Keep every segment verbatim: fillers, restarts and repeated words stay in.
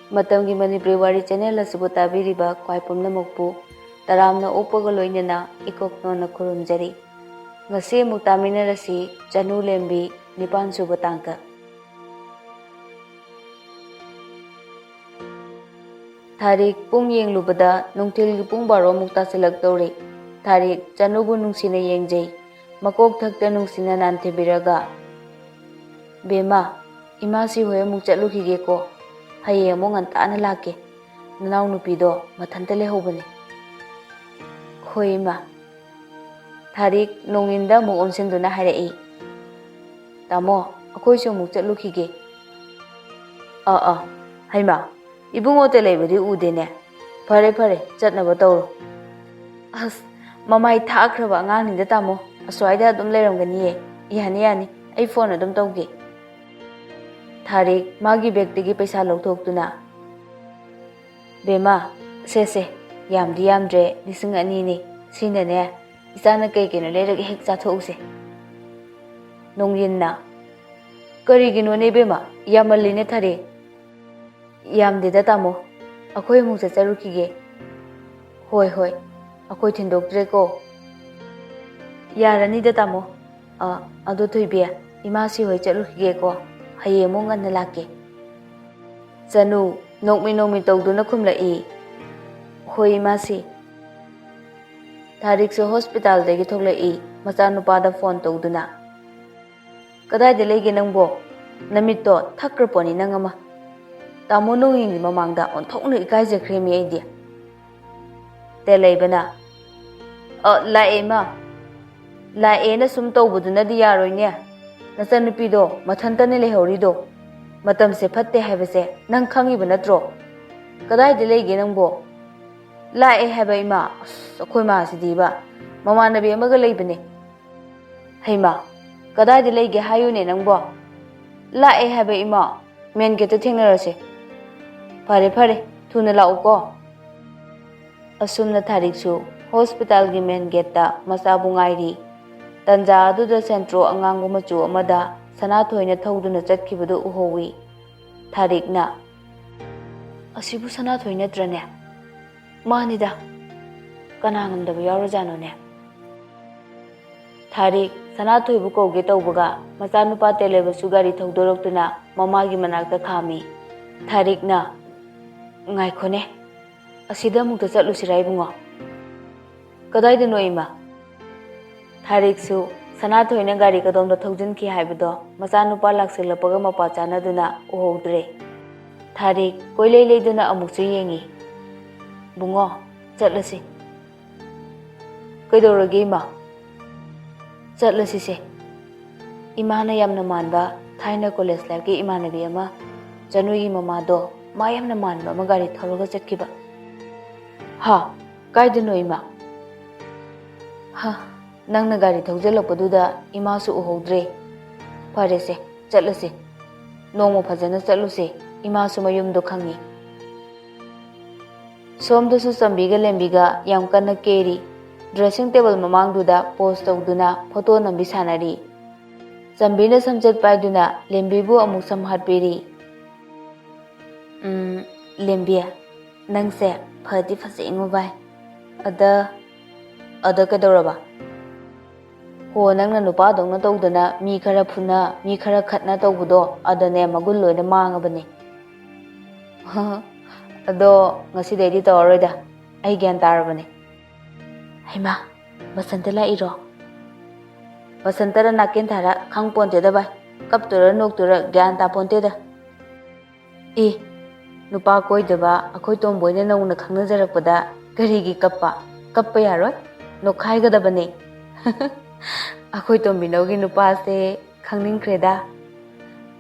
ꯃꯇꯝꯒꯤ ꯃꯅꯤꯄꯨꯔꯤ ꯋꯥꯔꯤ ꯆꯦꯅꯦꯜ ꯑꯁꯤꯕꯨ ꯇꯥꯕꯤꯔꯤꯕ ꯈ꯭ꯋꯥꯏ ꯄꯨꯝꯅꯃꯛꯄꯨ ꯇꯔꯥꯝꯅ ꯑꯣꯛꯄꯒ ꯂꯣꯏꯅꯅ ꯏꯀꯣꯛ ꯅꯣꯟꯅ ꯈꯨꯔꯨꯝꯖꯔꯤ꯫ ꯉꯁꯤ ꯑꯃꯨꯛ ꯇꯥꯃꯤꯟꯅꯔꯁꯤ, ꯆꯅꯨ ꯂꯦꯝꯕꯤ, ꯅꯤꯄꯥꯟ ꯁꯨꯕ ꯇꯥꯡꯀꯛ꯫ ꯊꯥꯔꯤꯛ ꯄꯨꯡ ꯌꯦꯡꯂꯨꯕꯗ ꯅꯨꯡꯊꯤꯜꯒꯤ ꯄꯨꯡ ꯕꯥꯔꯣ ꯃꯨꯛ ꯇꯥꯁꯤꯜꯂꯛꯇꯧꯔꯦ꯫ ꯊꯥꯔꯤꯛ ꯆꯅꯨꯕꯨ ꯅꯨꯡꯁꯤꯅ ꯌꯦꯡꯖꯩ꯫ ꯃꯀꯣꯛ ꯊꯛꯇ ꯅꯨꯡꯁꯤꯅ ꯅꯥꯟꯊꯕꯤꯔꯒ, "ꯕꯦꯝꯃ, ꯏꯃꯥꯁꯤ ꯍꯣꯏ ꯑꯃꯨꯛ ꯆꯠꯂꯨꯈꯤꯒꯦꯀꯣ꯫ ꯍꯌꯦꯡ ꯑꯃꯨꯛ ꯉꯟꯇꯥꯅ ꯂꯥꯛꯀꯦ꯫ ꯅꯅꯥꯎꯅꯨꯄꯤꯗꯣ ꯃꯊꯟꯇ ꯂꯩꯍꯧꯕꯅꯦ꯫" "ꯍꯣꯏ, ꯏꯃꯥ꯫" ꯊꯥꯔꯤꯛ ꯅꯣꯡꯏꯟꯗ ꯑꯃꯨꯛ ꯑꯣꯟꯁꯤꯟꯗꯨꯅ ꯍꯥꯏꯔꯛꯏ, "ꯇꯥꯃꯣ, ꯑꯩꯈꯣꯏꯁꯨ ꯑꯃꯨꯛ ꯆꯠꯂꯨꯈꯤꯒꯦ꯫" "ꯑꯥ, ꯑꯥ, ꯍꯩꯃꯥ, ꯏꯕꯨꯡꯉꯣ ꯇꯦꯂꯩꯕꯗꯤ ꯎꯗꯦꯅꯦ꯫ ꯐꯔꯦ, ꯐꯔꯦ, ꯆꯠꯅꯕ ꯇꯧꯔꯣ꯫" "ꯑꯁ, ꯃꯃꯥꯏ ꯊꯥꯈ꯭ꯔꯕ ꯑꯉꯥꯡꯅꯤꯗ, ꯇꯥꯃꯣ꯫ ꯑꯁ꯭ꯋꯥꯏꯗ ꯑꯗꯨꯝ ꯂꯩꯔꯝꯒꯅꯤꯌꯦ꯫ ꯌꯥꯅꯤ, ꯌꯥꯅꯤ, ꯑꯩ ꯐꯣꯟ ꯑꯗꯨꯝ ꯇꯧꯒꯦ꯫" ꯊꯥꯔꯤꯛ ꯃꯥꯒꯤ ꯕꯦꯒꯇꯒꯤ ꯄꯩꯁꯥ ꯂꯧꯊꯣꯛꯇꯨꯅ, "ꯕꯦꯝꯃ, ꯁꯦ, ꯁꯦ, ꯌꯥꯝꯗꯤ ꯌꯥꯝꯗ꯭ꯔꯦ, ꯂꯤꯁꯤꯡ ꯑꯅꯤꯅꯤ꯫ ꯁꯤꯅꯅꯦ, ꯏꯆꯥꯅ ꯀꯩ ꯀꯩꯅꯣ ꯂꯩꯔꯒ ꯍꯦꯛ ꯆꯥꯊꯣꯛꯎꯁꯦ꯫" ꯅꯣꯡꯌꯤꯟꯅ, "ꯀꯔꯤꯒꯤꯅꯣꯅꯦ ꯏꯕꯦꯝꯃ, ꯌꯥꯝꯃꯜꯂꯤꯅꯦ ꯊꯥꯔꯤꯛ꯫" "ꯌꯥꯝꯗꯦꯗ ꯇꯥꯃꯣ, ꯑꯩꯈꯣꯏ ꯑꯃꯨꯛ ꯆꯠꯆꯔꯨꯈꯤꯒꯦ꯫" "ꯍꯣꯏ, ꯍꯣꯏ, ꯑꯩꯈꯣꯏ ꯊꯤꯟꯗꯣꯛꯇ꯭ꯔꯦꯀꯣ꯫" "ꯌꯥꯔꯅꯤꯗ ꯇꯥꯃꯣ꯫ ꯑ, ꯑꯗꯣ ꯊꯣꯏꯕꯤ, ꯏꯃꯥꯁꯤ ꯍꯣꯏ ꯆꯠꯂꯨꯈꯤꯒꯦꯀꯣ꯫ ꯍꯌꯦꯡ ꯑꯃꯨꯛ ꯉꯟꯅ ꯂꯥꯛꯀꯦ꯫" ꯆꯅꯨ ꯅꯣꯛꯃꯤ ꯅꯣꯛꯃꯤ ꯇꯧꯗꯨꯅ ꯈꯨꯝꯂꯛꯏ, "ꯍꯣꯏ, ꯏꯃꯥꯁꯤ꯫" ꯊꯥꯔꯤꯛꯁꯨ ꯍꯣꯁꯄꯤꯇꯥꯜꯗꯒꯤ ꯊꯣꯛꯂꯛꯏ, ꯃꯆꯥꯅꯨꯄꯥꯗ ꯐꯣꯟ ꯇꯧꯗꯨꯅ, "ꯀꯗꯥꯏꯗ ꯂꯩꯒꯦ ꯅꯪꯕꯣ? ꯅꯃꯤꯠꯇꯣ ꯊꯛꯈ꯭ꯔ ꯄꯣꯠꯅꯤ ꯅꯪ ꯑꯃ꯫ ꯇꯥꯃꯣ ꯅꯣꯡꯌꯤꯟꯒꯤ ꯃꯃꯥꯡꯗ ꯑꯣꯟꯊꯣꯛꯅ ꯏꯀꯥꯏꯖꯈ꯭ꯔꯦꯃꯤ ꯑꯩꯗꯤ꯫" ꯇꯦꯂꯩꯕꯅ, "ꯑ, ꯂꯥꯛꯑꯦ, ꯏꯃꯥ꯫ ꯂꯥꯛꯑꯦꯅ ꯁꯨꯝ ꯇꯧꯕꯗꯨꯅꯗꯤ ꯌꯥꯔꯣꯏꯅꯦ꯫ ꯅꯆꯟꯅꯨꯄꯤꯗꯣ ꯃꯊꯟꯇꯅꯦ ꯂꯩꯍꯧꯔꯤꯗꯣ꯫ ꯃꯇꯝꯁꯦ ꯐꯠꯇꯦ ꯍꯥꯏꯕꯁꯦ ꯅꯪ ꯈꯪꯉꯤꯕ ꯅꯠꯇ꯭ꯔꯣ? ꯀꯗꯥꯏꯗ ꯂꯩꯒꯦ ꯅꯪꯕꯣ?" "ꯂꯥꯛꯑꯦ ꯍꯥꯏꯕ, ꯏꯃꯥ꯫ ꯑꯁ, ꯑꯩꯈꯣꯏ ꯃꯥꯁꯤꯗꯤꯕ, ꯃꯃꯥꯟꯅꯕꯤ ꯑꯃꯒ ꯂꯩꯕꯅꯦ꯫" "ꯍꯩꯃꯥ, ꯀꯗꯥꯏꯗ ꯂꯩꯒꯦ ꯍꯥꯏꯌꯨꯅꯦ ꯅꯪꯕꯣ?" "ꯂꯥꯛꯑꯦ ꯍꯥꯏꯕ, ꯏꯃꯥ꯫ ꯃꯦꯟ ꯒꯦꯠꯇ ꯊꯦꯡꯅꯔꯁꯦ꯫" "ꯐꯔꯦ, ꯐꯔꯦ, ꯊꯨꯅ ꯂꯥꯛꯎꯀꯣ꯫" ꯑꯁꯨꯝꯅ ꯊꯥꯔꯤꯛꯁꯨ ꯍꯣꯁꯄꯤꯇꯥꯜꯒꯤ ꯃꯦꯟ ꯒꯦꯠꯇ ꯃꯆꯥꯕꯨ ꯉꯥꯏꯔꯤ꯫ ꯇꯟꯖꯥ ꯑꯗꯨꯗ ꯁꯦꯟꯇ꯭ꯔꯣ ꯑꯉꯥꯡꯕ ꯃꯆꯨ ꯑꯃꯗ ꯁꯅꯥꯊꯣꯏꯅ ꯊꯧꯗꯨꯅ ꯆꯠꯈꯤꯕꯗꯨ ꯎꯍꯧꯏ꯫ ꯊꯥꯔꯤꯛꯅ, ꯑꯁꯤꯕꯨ ꯁꯅꯥꯊꯣꯏ ꯅꯠꯇ꯭ꯔꯅꯦ? ꯃꯥꯅꯤꯗ, ꯀꯅꯥ ꯉꯝꯗꯕ ꯌꯥꯎꯔꯖꯥꯠꯅꯣꯅꯦ? ꯊꯥꯔꯤꯛ ꯁꯅꯥꯊꯣꯏꯕꯨ ꯀꯧꯒꯦ ꯇꯧꯕꯒ ꯃꯆꯥꯅꯨꯄꯥ ꯇꯦꯂꯦꯕꯁꯨ ꯒꯥꯔꯤ ꯊꯧꯗꯣꯔꯛꯇꯨꯅ ꯃꯃꯥꯒꯤ ꯃꯅꯥꯛꯇ ꯈꯥꯝꯃꯤ꯫ ꯊꯥꯔꯤꯛꯅ, "ꯉꯥꯏꯈꯣꯅꯦ, ꯑꯁꯤꯗ ꯑꯃꯨꯛꯇ ꯆꯠꯂꯨꯁꯤꯔꯥ ꯏꯕꯨꯡꯉꯣ?" "ꯀꯗꯥꯏꯗꯅꯣ ꯏꯃꯥ?" ꯊꯥꯔꯤꯛꯁꯨ ꯁꯅꯥꯊꯣꯏꯅ ꯒꯥꯔꯤ ꯀꯗꯣꯝꯗ ꯊꯧꯖꯤꯟꯈꯤ ꯍꯥꯏꯕꯗꯣ ꯃꯆꯥꯅꯨꯄꯥ ꯂꯥꯛꯁꯤꯜꯂꯛꯄꯒ ꯃꯄꯥ ꯆꯥꯅꯗꯨꯅ ꯎꯍꯧꯗ꯭ꯔꯦ꯫ ꯊꯥꯔꯤꯛ ꯀꯣꯏꯂꯩ ꯂꯩꯗꯨꯅ ꯑꯃꯨꯛꯁꯨ ꯌꯦꯡꯉꯤ꯫ "ꯕꯨꯡꯉꯣ, ꯆꯠꯂꯁꯤ꯫" "ꯀꯩꯗꯧꯔꯒꯦ ꯏꯃꯥ?" "ꯆꯠꯂꯁꯤꯁꯦ꯫ ꯏꯃꯥꯅ ꯌꯥꯝꯅ ꯃꯥꯟꯕ ꯊꯥꯏꯅ ꯀꯣꯂꯦꯖ ꯂꯥꯏꯐꯀꯤ ꯏꯃꯥꯟꯅꯕꯤ ꯑꯃ, ꯆꯅꯨꯒꯤ ꯃꯃꯥꯗꯣ, ꯃꯥ ꯌꯥꯝꯅ ꯃꯥꯟꯕ ꯑꯃ ꯒꯥꯔꯤ ꯊꯧꯔꯒ ꯆꯠꯈꯤꯕ꯫" "ꯍꯥ? ꯀꯥꯏꯗꯅꯣ ꯏꯃꯥ?" "ꯍꯥ, ꯅꯪꯅ ꯒꯥꯔꯤ ꯊꯧꯖꯤꯜꯂꯛꯄꯗꯨꯗ ꯏꯃꯥꯁꯨ ꯎꯍꯧꯗ꯭ꯔꯦ꯫ ꯐꯔꯦꯁꯦ, ꯆꯠꯂꯁꯦ꯫ ꯅꯣꯡꯃ ꯐꯖꯅ ꯆꯠꯂꯨꯁꯦ, ꯏꯃꯥꯁꯨ ꯃꯌꯨꯝꯗꯣ ꯈꯪꯉꯤ꯫" ꯁꯣꯝꯗꯁꯨ ꯆꯝꯕꯤꯒ ꯂꯦꯝꯕꯤꯒ ꯌꯥꯝ ꯀꯟꯅ ꯀꯦꯔꯤ꯫ ꯗ꯭ꯔꯦꯁꯤꯡ ꯇꯦꯕꯜ ꯃꯃꯥꯡꯗꯨꯗ ꯄꯣꯁ ꯇꯧꯗꯨꯅ ꯐꯣꯇꯣ ꯅꯝꯕꯤ ꯁꯥꯟꯅꯔꯤ꯫ ꯆꯝꯕꯤꯅ ꯁꯝꯆꯦꯠ ꯄꯥꯏꯗꯨꯅ ꯂꯦꯝꯕꯤꯕꯨ ꯑꯃꯨꯛ ꯁꯝ ꯍꯥꯠꯄꯤꯔꯤ꯫ "ꯎꯝ, ꯂꯦꯝꯕꯤ, ꯅꯪꯁꯦ ꯐꯗꯤ ꯐꯖꯩꯉꯣ ꯚꯥꯏ꯫ ꯑꯗ, ꯑꯗ ꯀꯩꯗꯧꯔꯕ?" "ꯍꯣ, ꯅꯪꯅ ꯅꯨꯄꯥꯗꯧꯅ ꯇꯧꯗꯅ ꯃꯤ ꯈꯔ ꯐꯨꯅ, ꯃꯤ ꯈꯔ ꯈꯠꯅ ꯇꯧꯕꯗꯣ, ꯑꯗꯅꯦ ꯃꯒꯨꯟ ꯂꯣꯏꯅ ꯃꯥꯡꯉꯕꯅꯦ꯫" "ꯑꯗꯣ ꯉꯁꯤꯗꯩꯗꯤ ꯇꯧꯔꯔꯣꯏꯗ, ꯑꯩ ꯒ꯭ꯌꯥꯟ ꯇꯥꯔꯕꯅꯦ꯫" "ꯍꯩꯃꯥ, ꯕꯁꯟꯇ ꯂꯥꯛꯏꯔꯣ?" "ꯕꯁꯟꯇꯔ ꯅꯥꯀꯦꯟ ꯊꯥꯔ ꯈꯪ ꯄꯣꯟꯇꯦꯗ ꯚꯥꯏ, ꯀꯞꯇꯣꯏꯔ ꯅꯣꯛꯇꯣꯏꯔ ꯒ꯭ꯌꯥꯟ ꯇꯥ ꯄꯣꯟꯇꯦꯗ꯫" "ꯑꯦ, ꯅꯨꯄꯥ ꯀꯣꯏꯗꯕ ꯑꯩꯈꯣꯏ ꯇꯣꯝꯕꯣꯏꯅ ꯅꯧꯅ ꯈꯪꯅꯖꯔꯛꯄꯗ ꯀꯔꯤꯒꯤ ꯀꯞꯄ? ꯀꯞꯄ ꯌꯥꯔꯣꯏ, ꯅꯣꯛꯈꯥꯏꯒꯗꯕꯅꯦ꯫" "ꯑꯩꯈꯣꯏ ꯇꯣꯝꯕꯤꯅꯧꯒꯤ ꯅꯨꯄꯥꯁꯦ ꯈꯪꯅꯤꯡꯈ꯭ꯔꯦꯗ꯫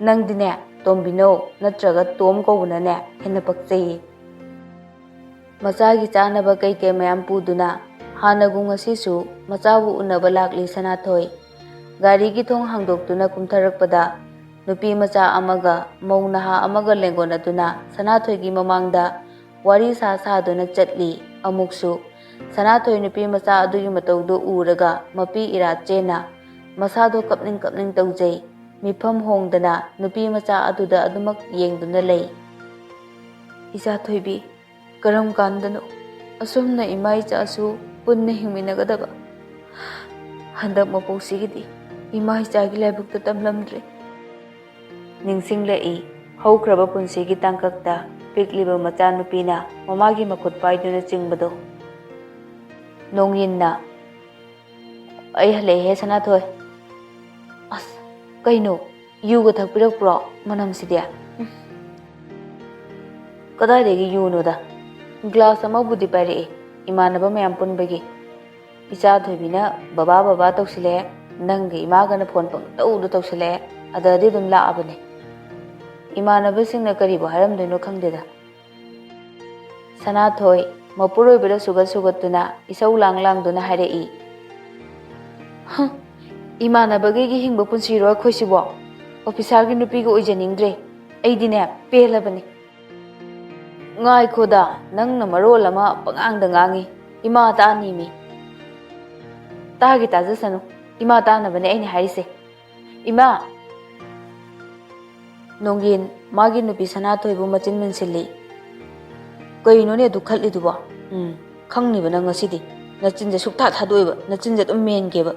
ꯅꯪꯗꯤꯅꯦ, ꯇꯣꯝꯕꯤꯅꯧ ꯅꯠꯇ꯭ꯔꯒ ꯇꯣꯝ ꯀꯧꯕꯅꯅꯦ ꯍꯦꯟꯅ ꯄꯛꯆꯩꯌꯦ꯫" ꯃꯆꯥꯒꯤ ꯆꯥꯅꯕ ꯀꯩꯀꯩ ꯃꯌꯥꯝ ꯄꯨꯗꯨꯅ ꯍꯥꯟꯅꯒꯨꯝ ꯉꯁꯤꯁꯨ ꯃꯆꯥꯕꯨ ꯎꯅꯕ ꯂꯥꯛꯂꯤ ꯁꯅꯥꯊꯣꯏ꯫ ꯒꯥꯔꯤꯒꯤ ꯊꯣꯡ ꯍꯥꯡꯗꯣꯛꯇꯨꯅ ꯀꯨꯝꯊꯔꯛꯄꯗ ꯅꯨꯄꯤ ꯃꯆꯥ ꯑꯃꯒ ꯃꯧ ꯅꯍꯥ ꯑꯃꯒ ꯂꯦꯡꯒꯣꯟꯅꯗꯨꯅ ꯁꯅꯥꯊꯣꯏꯒꯤ ꯃꯃꯥꯡꯗ ꯋꯥꯔꯤ ꯁꯥ ꯁꯥꯗꯨꯅ ꯆꯠꯂꯤ꯫ ꯑꯃꯨꯛꯁꯨ ꯁꯅꯥꯊꯣꯏ ꯅꯨꯄꯤ ꯃꯆꯥ ꯑꯗꯨꯒꯤ ꯃꯇꯧꯗꯨ ꯎꯔꯒ ꯃꯄꯤ ꯏꯔꯥ ꯆꯦꯟꯅ ꯃꯁꯥꯗꯣ ꯀꯞꯅꯤꯡ ꯀꯞꯅꯤꯡ ꯇꯧꯖꯩ꯫ ꯃꯤꯐꯝ ꯍꯣꯡꯗꯅ ꯅꯨꯄꯤ ꯃꯆꯥ ꯑꯗꯨꯗ ꯑꯗꯨꯃꯛ ꯌꯦꯡꯗꯨꯅ ꯂꯩ꯫ "ꯏꯆꯥ ꯊꯣꯏꯕꯤ, ꯀꯔꯝ ꯀꯥꯟꯗꯅꯣ ꯑꯁꯨꯝꯅ ꯏꯃꯥ ꯏꯆꯥꯁꯨ ꯄꯨꯟꯅ ꯍꯤꯡꯃꯤꯟꯅꯒꯗꯕ? ꯍꯟꯗꯛ ꯃꯄꯣꯛꯁꯤꯒꯤꯗꯤ ꯏꯃꯥ ꯏꯆꯥꯒꯤ ꯂꯥꯏꯕꯛꯇ ꯇꯝꯂꯝꯗ꯭ꯔꯦ"꯫ ꯅꯤꯡꯁꯤꯡꯂꯛꯏ ꯍꯧꯈ꯭ꯔꯕ ꯄꯨꯟꯁꯤꯒꯤ ꯇꯥꯡꯀꯛꯇ ꯄꯤꯛꯂꯤꯕ ꯃꯆꯥꯅꯨꯄꯤꯅ ꯃꯃꯥꯒꯤ ꯃꯈꯨꯠ ꯄꯥꯏꯗꯨꯅ ꯆꯤꯡꯕꯗꯣ꯫ ꯅꯣꯡꯌꯤꯟꯅ, "ꯑꯩ ꯍꯜꯂꯛꯑꯦꯍꯦ ꯁꯅꯥꯊꯣꯏ꯫ ꯑꯁ, ꯀꯩꯅꯣ, ꯌꯨꯒ ꯊꯛꯄꯤꯔꯛꯄ꯭ꯔꯣ? ꯃꯅꯝꯁꯤꯗꯤ꯫ ꯎꯝ꯫ ꯀꯗꯥꯏꯗꯒꯤ ꯌꯨꯅꯣꯗ? ꯒ꯭ꯂꯥꯁ ꯑꯃꯕꯨꯗꯤ ꯄꯥꯏꯔꯛꯑꯦ, ꯏꯃꯥꯟꯅꯕ ꯃꯌꯥꯝ ꯄꯨꯟꯕꯒꯤ꯫ ꯏꯆꯥ ꯊꯣꯏꯕꯤꯅ ꯕꯕꯥ ꯕꯕꯥ ꯇꯧꯁꯤꯜꯂꯛꯑꯦ, ꯅꯪꯒ ꯏꯃꯥꯒꯅ ꯐꯣꯟ ꯄꯪꯇꯧꯗ ꯇꯧꯁꯤꯜꯂꯛꯑꯦ, ꯑꯗꯗꯤ ꯑꯗꯨꯝ ꯂꯥꯛꯑꯕꯅꯦ꯫ ꯏꯃꯥꯟꯅꯕꯁꯤꯡꯅ ꯀꯔꯤꯕꯨ ꯍꯥꯏꯔꯝꯗꯣꯏꯅꯣ ꯈꯪꯗꯦꯗ"꯫ ꯁꯅꯥꯊꯣꯏ ꯃꯄꯨꯔꯣꯏꯕꯗ ꯁꯨꯒꯠ ꯁꯨꯒꯠꯇꯨꯅ ꯏꯁꯧ ꯂꯥꯡ ꯂꯥꯡꯗꯨꯅ ꯍꯥꯏꯔꯛꯏ꯫ "ꯍ, ꯏꯃꯥꯟꯅꯕꯈꯩꯒꯤ ꯍꯤꯡꯕ ꯄꯨꯟꯁꯤꯔꯣ ꯑꯩꯈꯣꯏꯁꯤꯕꯣ? ꯑꯣꯐꯤꯁꯥꯔꯒꯤ ꯅꯨꯄꯤꯒ ꯑꯣꯏꯖꯅꯤꯡꯗ꯭ꯔꯦ꯫ ꯑꯩꯗꯤꯅꯦ, ꯄꯦꯜꯂꯕꯅꯤ"꯫ "ꯉꯥꯏꯈꯣꯗ, ꯅꯪꯅ ꯃꯔꯣꯜ ꯑꯃ ꯄꯉꯥꯡꯗ ꯉꯥꯡꯉꯤ꯫ ꯏꯃꯥ ꯇꯥꯅꯤꯃꯤ"꯫ "ꯇꯥꯒꯦ ꯇꯥꯖꯁꯅꯨ, ꯏꯃꯥ ꯇꯥꯅꯕꯅꯦ ꯑꯩꯅ ꯍꯥꯏꯔꯤꯁꯦ"꯫ "ꯏꯃꯥ!" ꯅꯣꯡꯒꯤꯟ ꯃꯥꯒꯤ ꯅꯨꯄꯤ ꯁꯅꯥꯊꯣꯏꯕꯨ ꯃꯆꯤꯟ ꯃꯦꯟꯁꯤꯜꯂꯤ꯫ "ꯀꯩꯅꯣꯅꯦ ꯑꯗꯨ ꯈꯠꯂꯤꯗꯨꯕꯣ? ꯎꯝ, ꯈꯪꯅꯤꯕ ꯅꯪ ꯉꯁꯤꯗꯤ꯫ ꯅꯆꯤꯟꯁꯦ ꯁꯨꯛꯊꯥ ꯊꯥꯗꯣꯛꯑꯣꯏꯕ, ꯅꯆꯤꯟꯁꯦ ꯑꯗꯨꯝ ꯃꯦꯟꯒꯦꯕ"꯫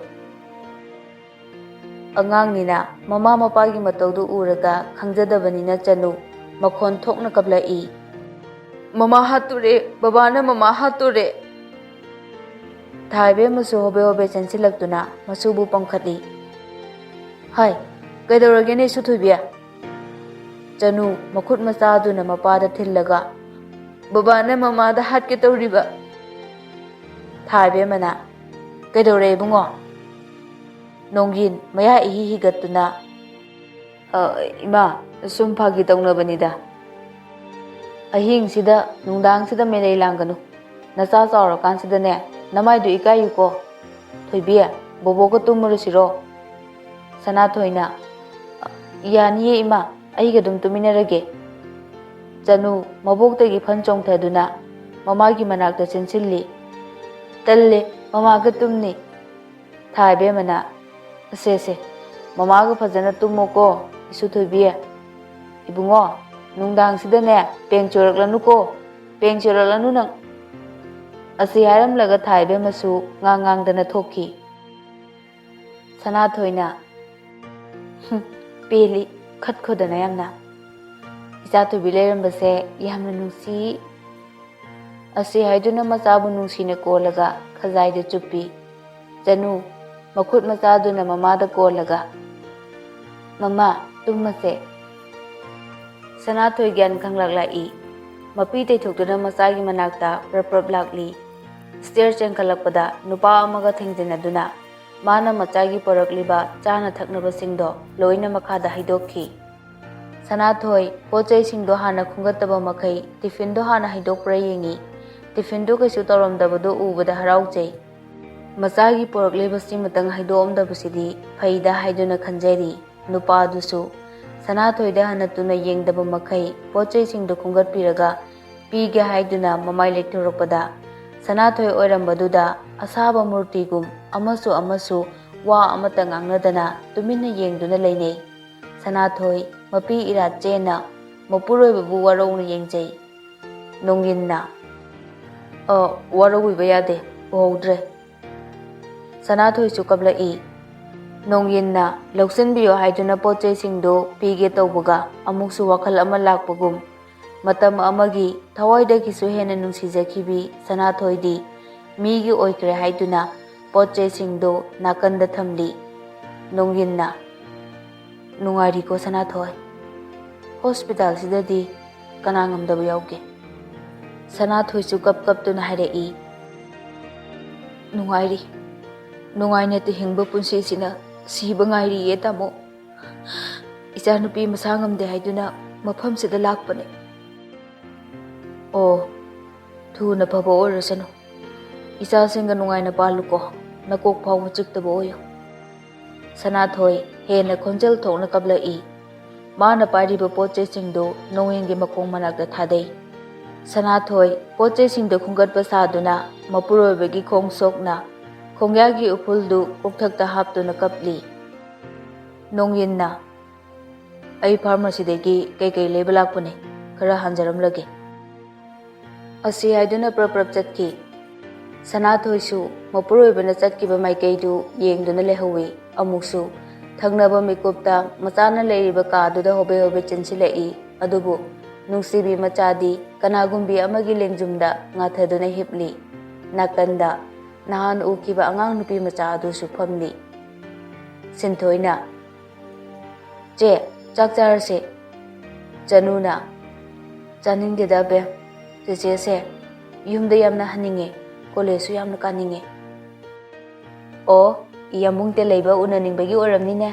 ꯑꯉꯥꯡꯅꯤꯅ ꯃꯃꯥ ꯃꯄꯥꯒꯤ ꯃꯇꯧꯗꯨ ꯎꯔꯒ ꯈꯪꯖꯗꯕꯅꯤꯅ ꯆꯅꯨ ꯃꯈꯣꯟ ꯊꯣꯛꯅ ꯀꯞꯂꯛꯏ꯫ "ꯃꯃꯥ ꯍꯥꯠꯇꯣꯔꯦ, ꯕꯕꯥꯅ ꯃꯃꯥ ꯍꯥꯠꯇꯣꯔꯦ"꯫ ꯊꯥꯏꯕꯦꯝꯃꯁꯨ ꯍꯣꯕꯦ ꯍꯣꯕꯦ ꯆꯦꯟꯁꯤꯜꯂꯛꯇꯨꯅ ꯃꯁꯨꯕꯨ ꯄꯝꯈꯠꯂꯤ꯫ "ꯍꯥꯏ, ꯀꯩꯗꯧꯔꯒꯦꯅꯦ ꯏꯁꯨ ꯊꯣꯏꯕꯤ?" ꯆꯅꯨ ꯃꯈꯨꯠ ꯃꯆꯥꯗꯨꯅ ꯃꯄꯥꯗ ꯊꯤꯜꯂꯒ, "ꯕꯕꯥꯅ ꯃꯃꯥꯗ ꯍꯥꯠꯀꯦ ꯇꯧꯔꯤꯕ"꯫ ꯊꯥꯏꯕꯦꯝꯃꯅ, "ꯀꯩꯗꯧꯔꯦ ꯏꯕꯨꯡꯉꯣ?" ꯅꯣꯡꯒꯤꯟ ꯃꯌꯥ ꯏꯍꯤ ꯍꯤꯒꯠꯇꯨꯅ, "ꯑ, ꯏꯃꯥ, ꯁꯨꯝ ꯐꯥꯒꯤ ꯇꯧꯅꯕꯅꯤꯗ꯫ ꯑꯍꯤꯡꯁꯤꯗ, ꯅꯨꯡꯗꯥꯡꯁꯤꯗ ꯃꯦꯂꯩ ꯂꯥꯡꯒꯅꯨ꯫ ꯅꯆꯥ ꯆꯥꯎꯔꯀꯥꯟꯁꯤꯗꯅꯦ, ꯅꯃꯥꯏꯗꯨ ꯏꯀꯥꯏꯌꯨꯀꯣ꯫ ꯊꯣꯏꯕꯤ, ꯕꯣꯕꯣꯛꯀ ꯇꯨꯝꯃꯨꯔꯁꯤꯔꯣ?" ꯁꯅꯥꯊꯣꯏꯅ, "ꯌꯥꯅꯤꯌꯦ ꯏꯃꯥ, ꯑꯩꯒ ꯑꯗꯨꯝ ꯇꯨꯃꯤꯟꯅꯔꯒꯦ"꯫ ꯆꯅꯨ ꯃꯕꯣꯛꯇꯒꯤ ꯐꯟ ꯆꯣꯡꯊꯗꯨꯅ ꯃꯃꯥꯒꯤ ꯃꯅꯥꯛꯇ ꯆꯦꯟꯁꯤꯜꯂꯤ꯫ "ꯇꯜꯂꯦ, ꯃꯃꯥꯒ ꯇꯨꯝꯅꯤ"꯫ ꯊꯥꯏꯕꯦꯝꯃꯅ, "ꯑꯁꯦ, ꯑꯁꯦ, ꯃꯃꯥꯒ ꯐꯖꯅ ꯇꯨꯝꯃꯣꯀꯣ, ꯏꯁꯨ ꯊꯣꯏꯕꯤ꯫ ꯏꯕꯨꯡꯉꯣ, ꯅꯨꯡꯗꯥꯡꯁꯤꯗꯅꯦ, ꯄꯦꯡ ꯆꯣꯏꯔꯛꯂꯅꯨꯀꯣ, ꯄꯦꯡ ꯆꯣꯏꯔꯛꯂꯅꯨ ꯅꯪ꯫ ꯑꯁꯤ ꯍꯥꯏꯔꯝꯂꯒ ꯊꯥꯏꯕꯦꯝꯃꯁꯨ ꯉꯥꯡ ꯉꯥꯡꯗꯅ ꯊꯣꯛꯈꯤ꯫ ꯁꯅꯥꯊꯣꯏꯅ, "ꯍꯨꯝ, ꯄꯦꯜꯂꯤ, ꯈꯠꯈꯣꯗꯅ ꯌꯥꯝꯅ꯫ ꯏꯆꯥ ꯊꯣꯏꯕꯤ ꯂꯩꯔꯝꯕꯁꯦ ꯌꯥꯝꯅ ꯅꯨꯡꯁꯤ꯫" ꯑꯁꯤ ꯍꯥꯏꯗꯨꯅ ꯃꯆꯥꯕꯨ ꯅꯨꯡꯁꯤꯅ ꯀꯣꯜꯂꯒ ꯈꯖꯥꯏꯗ ꯆꯨꯞꯄꯤ꯫ ꯆꯅꯨ, ꯃꯈꯨꯠ ꯃꯆꯥꯗꯨꯅ ꯃꯃꯥꯗ ꯀꯣꯜꯂꯒ, "ꯃꯃꯥ, ꯇꯨꯝꯃꯁꯦ꯫" ꯁꯅꯥꯊꯣꯏ ꯒ꯭ꯌꯥꯟ ꯈꯪꯂꯛꯂꯛꯏ꯫ ꯃꯄꯤ ꯇꯩꯊꯣꯛꯇꯨꯅ ꯃꯆꯥꯒꯤ ꯃꯅꯥꯛꯇ ꯄ꯭ꯔꯞ ꯄ꯭ꯔꯞ ꯂꯥꯛꯂꯤ꯫ ꯁ꯭ꯇꯦꯌꯔ ꯆꯦꯟꯈꯠꯂꯛꯄꯗ ꯅꯨꯄꯥ ꯑꯃꯒ ꯊꯦꯡꯖꯤꯟꯅꯗꯨꯅ ꯃꯥꯅ ꯃꯆꯥꯒꯤ ꯄꯣꯔꯛꯂꯤꯕ ꯆꯥꯅ ꯊꯛꯅꯕꯁꯤꯡꯗꯣ ꯂꯣꯏꯅ ꯃꯈꯥꯗ ꯍꯩꯗꯣꯛꯈꯤ꯫ ꯁꯅꯥꯊꯣꯏ ꯄꯣꯠ ꯆꯩꯁꯤꯡꯗꯣ ꯍꯥꯟꯅ ꯈꯨꯝꯒꯠꯇꯕ ꯃꯈꯩ ꯇꯤꯐꯤꯟꯗꯣ ꯍꯥꯟꯅ ꯍꯩꯗꯣꯛꯄ꯭ꯔꯥ ꯌꯦꯡꯉꯤ꯫ ꯇꯤꯐꯤꯟꯗꯨ ꯀꯩꯁꯨ ꯇꯧꯔꯝꯗꯕꯗꯨ ꯎꯕꯗ ꯍꯔꯥꯎꯖꯩ꯫ ꯃꯆꯥꯒꯤ ꯄꯣꯔꯛꯂꯤꯕꯁꯤꯃꯇꯪ ꯍꯩꯗꯣꯛꯑꯝꯗꯕꯁꯤꯗꯤ ꯐꯩꯗ ꯍꯥꯏꯗꯨꯅ ꯈꯟꯖꯔꯤ꯫ ꯅꯨꯄꯥꯗꯨꯁꯨ ꯁꯅꯥꯊꯣꯏꯗ ꯍꯟꯅ ꯇꯨꯅ ꯌꯦꯡꯗꯕ ꯃꯈꯩ ꯄꯣꯠ ꯆꯩꯁꯤꯡꯗꯨ ꯈꯨꯝꯒꯠꯄꯤꯔꯒ ꯄꯤꯒꯦ ꯍꯥꯏꯗꯨꯅ ꯃꯃꯥꯏ ꯂꯩꯊꯣꯔꯛꯄꯗ, ꯁꯅꯥꯊꯣꯏ ꯑꯣꯏꯔꯝꯕꯗꯨꯗ ꯑꯁꯥꯕ ꯃꯨꯔꯇꯤꯒꯨꯝ ꯑꯃꯁꯨ ꯑꯃꯁꯨ ꯋꯥ ꯑꯃꯠꯇ ꯉꯥꯡꯅꯗꯅ ꯇꯨꯃꯤꯟꯅ ꯌꯦꯡꯗꯨꯅ ꯂꯩꯅꯩ꯫ ꯁꯅꯥꯊꯣꯏ ꯃꯄꯤ ꯏꯔꯥꯠ ꯆꯦꯟꯅ ꯃꯄꯨꯔꯣꯏꯕꯕꯨ ꯋꯥꯔꯧꯅ ꯌꯦꯡꯖꯩ꯫ ꯅꯣꯡꯌꯤꯟꯅ, "ꯑ, ꯋꯥꯔꯧꯕꯤꯕ ꯌꯥꯗꯦ, ꯎꯍꯧꯗ꯭ꯔꯦ꯫" ꯁꯅꯥꯊꯣꯏꯁꯨ ꯀꯞꯂꯛꯏ꯫ ꯅꯣꯡꯌꯤꯟꯅ ꯂꯧꯁꯤꯟꯕꯤꯌꯣ ꯍꯥꯏꯗꯨꯅ ꯄꯣꯠ ꯆꯩꯁꯤꯡꯗꯨ ꯄꯤꯒꯦ ꯇꯧꯕꯒ ꯑꯃꯨꯛꯁꯨ ꯋꯥꯈꯜ ꯑꯃ ꯂꯥꯛꯄꯒꯨꯝ, ꯃꯇꯝ ꯑꯃꯒꯤ ꯊꯋꯥꯏꯗꯒꯤꯁꯨ ꯍꯦꯟꯅ ꯅꯨꯡꯁꯤꯖꯈꯤꯕꯤ ꯁꯅꯥꯊꯣꯏꯗꯤ ꯃꯤꯒꯤ ꯑꯣꯏꯈ꯭ꯔꯦ ꯍꯥꯏꯗꯨꯅ ꯄꯣꯠ ꯆꯩꯁꯤꯡꯗꯨ ꯅꯥꯀꯟꯗ ꯊꯝꯂꯤ꯫ ꯅꯣꯡꯌꯤꯟꯅ, "ꯅꯨꯡꯉꯥꯏꯔꯤꯀꯣ ꯁꯅꯥꯊꯣꯏ? ꯍꯣꯁꯄꯤꯇꯥꯜꯁꯤꯗꯗꯤ ꯀꯅꯥ ꯉꯝꯗꯕ ꯌꯥꯎꯒꯦ?" ꯁꯅꯥꯊꯣꯏꯁꯨ ꯀꯞ ꯀꯞꯇꯨꯅ ꯍꯥꯏꯔꯛꯏ, "ꯅꯨꯡꯉꯥꯏꯔꯤ꯫ ꯅꯨꯡꯉꯥꯏꯅ ꯍꯤꯡꯕ ꯄꯨꯟꯁꯤꯁꯤꯅ ꯁꯤꯕ ꯉꯥꯏꯔꯤꯌꯦ, ꯇꯥꯃꯣ꯫ ꯏꯆꯥꯅꯨꯄꯤ ꯃꯁꯥ ꯉꯝꯗꯦ ꯍꯥꯏꯗꯨꯅ ꯃꯐꯝꯁꯤꯗ ꯂꯥꯛꯄꯅꯦ꯫" "ꯑꯣ, ꯊꯨꯅ ꯐꯕ ꯑꯣꯏꯔꯁꯅꯨ꯫ ꯏꯆꯥꯁꯤꯡꯒ ꯅꯨꯡꯉꯥꯏꯅ ꯄꯥꯜꯂꯨꯀꯣ, ꯅꯀꯣꯛ ꯐꯥꯎꯕ ꯆꯤꯛꯇꯕ ꯑꯣꯏꯌꯨ꯫" ꯁꯅꯥꯊꯣꯏ ꯍꯦꯟꯅ ꯈꯣꯟꯖꯦꯜ ꯊꯣꯛꯅ ꯀꯞꯂꯛꯏ꯫ ꯃꯥꯅ ꯄꯥꯏꯔꯤꯕ ꯄꯣꯠ ꯆꯩꯁꯤꯡꯗꯨ ꯅꯣꯡꯌꯤꯟꯒꯤ ꯃꯈꯣꯡ ꯃꯅꯥꯛꯇ ꯊꯥꯗꯩ꯫ ꯁꯅꯥꯊꯣꯏ ꯄꯣꯠ ꯆꯩꯁꯤꯡꯗꯨ ꯈꯨꯝꯒꯠꯄ ꯁꯥꯗꯨꯅ ꯃꯄꯨꯔꯣꯏꯕꯒꯤ ꯈꯣꯡ ꯁꯣꯛꯅ ꯈꯣꯡꯌꯥꯒꯤ ꯎꯐꯨꯜꯗꯨ ꯀꯣꯛꯊꯛꯇ ꯍꯥꯞꯇꯨꯅ ꯀꯞꯂꯤ꯫ ꯅꯣꯡꯌꯤꯟꯅ, ꯑꯩ ꯐꯥꯔꯃꯥꯁꯤꯗꯒꯤ ꯀꯩꯀꯩ ꯂꯩꯕ ꯂꯥꯛꯄꯅꯦ, ꯈꯔ ꯍꯥꯟꯖꯔꯝꯂꯒꯦ꯫ ꯑꯁꯤ ꯍꯥꯏꯗꯨꯅ ꯄ꯭ꯔꯞ ꯄ꯭ꯔꯞ ꯆꯠꯈꯤ꯫ ꯁꯅꯥꯊꯣꯏꯁꯨ ꯃꯄꯨꯔꯣꯏꯕꯅ ꯆꯠꯈꯤꯕ ꯃꯥꯏꯀꯩꯗꯨ ꯌꯦꯡꯗꯨꯅ ꯂꯩꯍꯧꯏ꯫ ꯑꯃꯨꯛꯁꯨ ꯊꯪꯅꯕ ꯃꯤꯀꯨꯞꯇ ꯃꯆꯥꯅ ꯂꯩꯔꯤꯕ ꯀꯥꯗꯨꯗ ꯍꯣꯕꯦ ꯍꯣꯕꯦ ꯆꯦꯟꯁꯤꯜꯂꯛꯏ꯫ ꯑꯗꯨꯕꯨ ꯅꯨꯡꯁꯤꯕꯤ ꯃꯆꯥꯗꯤ ꯀꯅꯥꯒꯨꯝꯕꯤ ꯑꯃꯒꯤ ꯂꯦꯡꯖꯨꯝꯗ ꯉꯥꯊꯗꯨꯅ ꯍꯤꯞꯂꯤ꯫ ꯅꯥꯀꯟꯗ ꯅꯍꯥꯟ ꯎꯈꯤꯕ ꯑꯉꯥꯡ ꯅꯨꯄꯤ ꯃꯆꯥ ꯑꯗꯨꯁꯨ ꯐꯝꯂꯤ꯫ ꯁꯤꯟꯊꯣꯏꯅ, "ꯆꯦ, ꯆꯥꯛ ꯆꯥꯔꯁꯦ?" ꯆꯅꯨꯅ, "ꯆꯥꯅꯤꯡꯗꯦꯗ ꯑꯕꯦꯝ, ꯆꯦꯆꯦꯁꯦ ꯌꯨꯝꯗ ꯌꯥꯝꯅ ꯍꯟꯅꯤꯡꯉꯦ, ꯀꯣꯂꯦꯖꯁꯨ ꯌꯥꯝꯅ ꯀꯥꯅꯤꯡꯉꯦ꯫" "ꯑꯣ, ꯌꯥꯝꯕꯨꯡ ꯇꯦꯂꯩꯕ ꯎꯅꯅꯤꯡꯕꯒꯤ ꯑꯣꯏꯔꯝꯅꯤꯅꯦ꯫"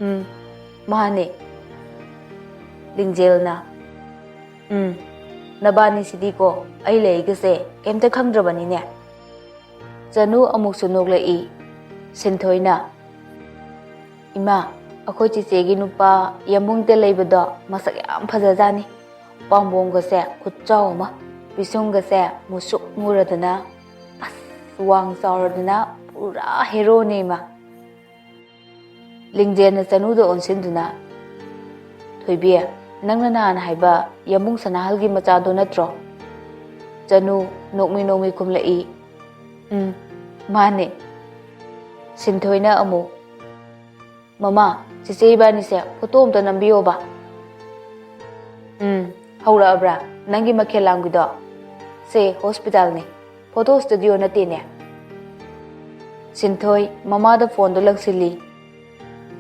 "ꯎꯝ, ꯃꯥꯅꯦ꯫" ꯂꯤꯡꯖꯦꯜꯅ, "ꯎꯝ, ꯅꯕꯥꯅꯤꯁꯤꯗꯤꯀꯣ ꯑꯩ ꯂꯩꯔꯤꯒꯁꯦ ꯀꯩꯝꯇ ꯈꯪꯗ꯭ꯔꯕꯅꯤꯅꯦ꯫" ꯆꯅꯨ ꯑꯃꯨꯛꯁꯨ ꯅꯣꯛꯂꯛꯏ꯫ ꯁꯤꯟꯊꯣꯏꯅ, "ꯏꯃꯥ, ꯑꯩꯈꯣꯏ ꯆꯦꯆꯦꯒꯤ ꯅꯨꯄꯥ ꯌꯥꯝꯕꯨꯡ ꯇꯦꯂꯩꯕꯗꯣ ꯃꯁꯛ ꯌꯥꯝ ꯐꯖꯖꯥꯠꯅꯤ꯫ ꯄꯥꯝꯕꯣꯝꯒꯁꯦ ꯈꯨꯠꯆꯥꯎ ꯑꯃ, ꯄꯤꯁꯨꯝꯒꯁꯦ ꯃꯨꯁꯨꯛ ꯃꯨꯔꯗꯅ, ꯑꯁ, ꯋꯥꯡ ꯆꯥꯎꯔꯗꯅ ꯄꯨꯔꯥ ꯍꯦꯔꯣꯅꯦ ꯏꯃꯥ꯫" ꯂꯤꯡꯖꯦꯜꯅ ꯆꯅꯨꯗ ꯑꯣꯟꯁꯤꯟꯗꯨꯅ, "ꯊꯣꯏꯕꯤ, ꯅꯪꯅ ꯅꯍꯥꯟ ꯍꯥꯏꯕ ꯌꯥꯝꯕꯨꯡ ꯁꯅꯥꯍꯜꯒꯤ ꯃꯆꯥꯗꯣ ꯅꯠꯇ꯭ꯔꯣ?" ꯆꯅꯨ ꯅꯣꯛꯃꯤ ꯅꯣꯛꯃꯤ ꯈꯨꯝꯂꯛꯏ, "ꯎꯝ, ꯃꯥꯅꯦ꯫" ꯁꯤꯟꯊꯣꯏꯅ ꯑꯃꯨꯛ, "ꯃꯃꯥ, ꯆꯦꯆꯦ ꯏꯕꯥꯅꯤꯁꯦ ꯐꯣꯇꯣ ꯑꯝꯇ ꯅꯝꯕꯤꯌꯣꯕ꯫" "ꯎꯝ, ꯍꯧꯔꯛꯑꯕ꯭ꯔꯥ ꯅꯪꯒꯤ ꯃꯈꯦꯜ ꯂꯥꯡꯕꯤꯗꯣ? ꯁꯦ, ꯍꯣꯁꯄꯤꯇꯥꯜꯅꯦ, ꯐꯣꯇꯣ ꯁ꯭ꯇꯨꯗꯤꯑꯣ ꯅꯠꯇꯦꯅꯦ꯫" ꯁꯤꯟꯊꯣꯏ ꯃꯃꯥꯗ ꯐꯣꯟꯗꯣ ꯂꯪꯁꯤꯜꯂꯤ꯫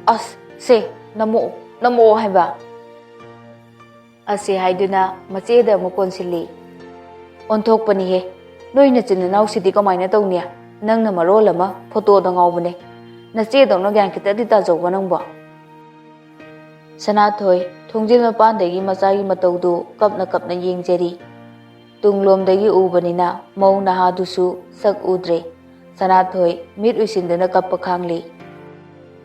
"ꯑꯁ, ꯁꯦ, ꯅꯝꯃꯛꯑꯣ, ꯅꯝꯃꯛꯑꯣ ꯍꯥꯏꯕ꯫" ꯑꯁꯤ ꯍꯥꯏꯗꯨꯅ ꯃꯆꯦꯗ ꯑꯃꯨꯛ ꯀꯣꯟꯁꯤꯜꯂꯤ꯫ "ꯑꯣꯟꯊꯣꯛꯄꯅꯤꯍꯦ, ꯅꯣꯏ ꯅꯆꯤꯟ ꯅꯅꯥꯎꯁꯤꯗꯤ ꯀꯃꯥꯏꯅ ꯇꯧꯅꯤ? ꯅꯪꯅ ꯃꯔꯣꯜ ꯑꯃ ꯐꯣꯇꯣꯗ ꯉꯥꯎꯕꯅꯦ꯫ ꯅꯆꯦꯗꯧꯅ ꯒ꯭ꯌꯥꯟ ꯈꯤꯇꯗꯤ ꯇꯥꯖꯧꯕ ꯅꯪꯕꯣ꯫" ꯁꯅꯥꯊꯣꯏ ꯊꯣꯡꯖꯤꯜ ꯃꯄꯥꯟꯗꯒꯤ ꯃꯆꯥꯒꯤ ꯃꯇꯧꯗꯨ ꯀꯞꯅ ꯀꯞꯅ ꯌꯦꯡꯖꯔꯤ꯫ ꯇꯨꯡꯂꯣꯝꯗꯒꯤ ꯎꯕꯅꯤꯅ ꯃꯧ ꯅꯍꯥꯗꯨꯁꯨ ꯁꯛ ꯎꯗ꯭ꯔꯦ꯫ ꯁꯅꯥꯊꯣꯏ ꯃꯤꯠ ꯎꯏꯁꯤꯟꯗꯨꯅ ꯀꯞꯄ ꯈꯥꯡꯂꯤ꯫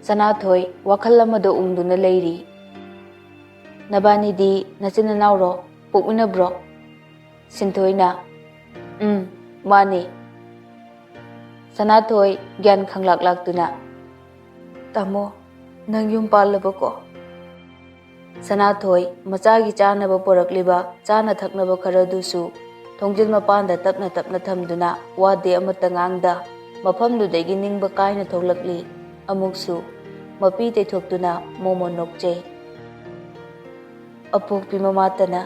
ꯁꯅꯥꯊꯣꯏ ꯋꯥꯈꯜ ꯑꯃꯗ ꯎꯪꯗꯨꯅ ꯂꯩꯔꯤ꯫ "ꯅꯕꯥꯅꯤꯗꯤ ꯅꯆꯤꯟ ꯅꯅꯥꯎꯔꯣ? ꯄꯣꯛꯃꯤꯟꯅꯕ꯭ꯔꯣ?" ꯁꯤꯟꯊꯣꯏꯅ, "ꯎꯝ, ꯃꯥꯅꯤ꯫" ꯁꯅꯥꯊꯣꯏ ꯒ꯭ꯌꯥꯟ ꯈꯪꯂꯥꯛ ꯂꯥꯛꯇꯨꯅ, "ꯇꯥꯃꯣ, ꯅꯪ ꯌꯨꯝ ꯄꯥꯜꯂꯕꯀꯣ?" ꯁꯅꯥꯊꯣꯏ ꯃꯆꯥꯒꯤ ꯆꯥꯅꯕ ꯄꯨꯔꯛꯂꯤꯕ ꯆꯥꯅ ꯊꯛꯅꯕ ꯈꯔꯗꯨꯁꯨ ꯊꯣꯡꯖꯤꯜ ꯃꯄꯥꯟꯗ ꯇꯞꯅ ꯇꯞꯅ ꯊꯝꯗꯨꯅ ꯋꯥꯗꯦ ꯑꯃꯠꯇ ꯉꯥꯡꯗ ꯃꯐꯝꯗꯨꯗꯒꯤ ꯅꯤꯡꯕ ꯀꯥꯏꯅ ꯊꯣꯛꯂꯛꯂꯤ꯫ ꯑꯃꯨꯛꯁꯨ ꯃꯄꯤ ꯇꯩꯊꯣꯛꯇꯨꯅ ꯃꯣꯃꯣꯟ ꯅꯣꯛꯆꯩ꯫ ꯑꯄꯣꯛꯄꯤ ꯃꯃꯥꯇꯅ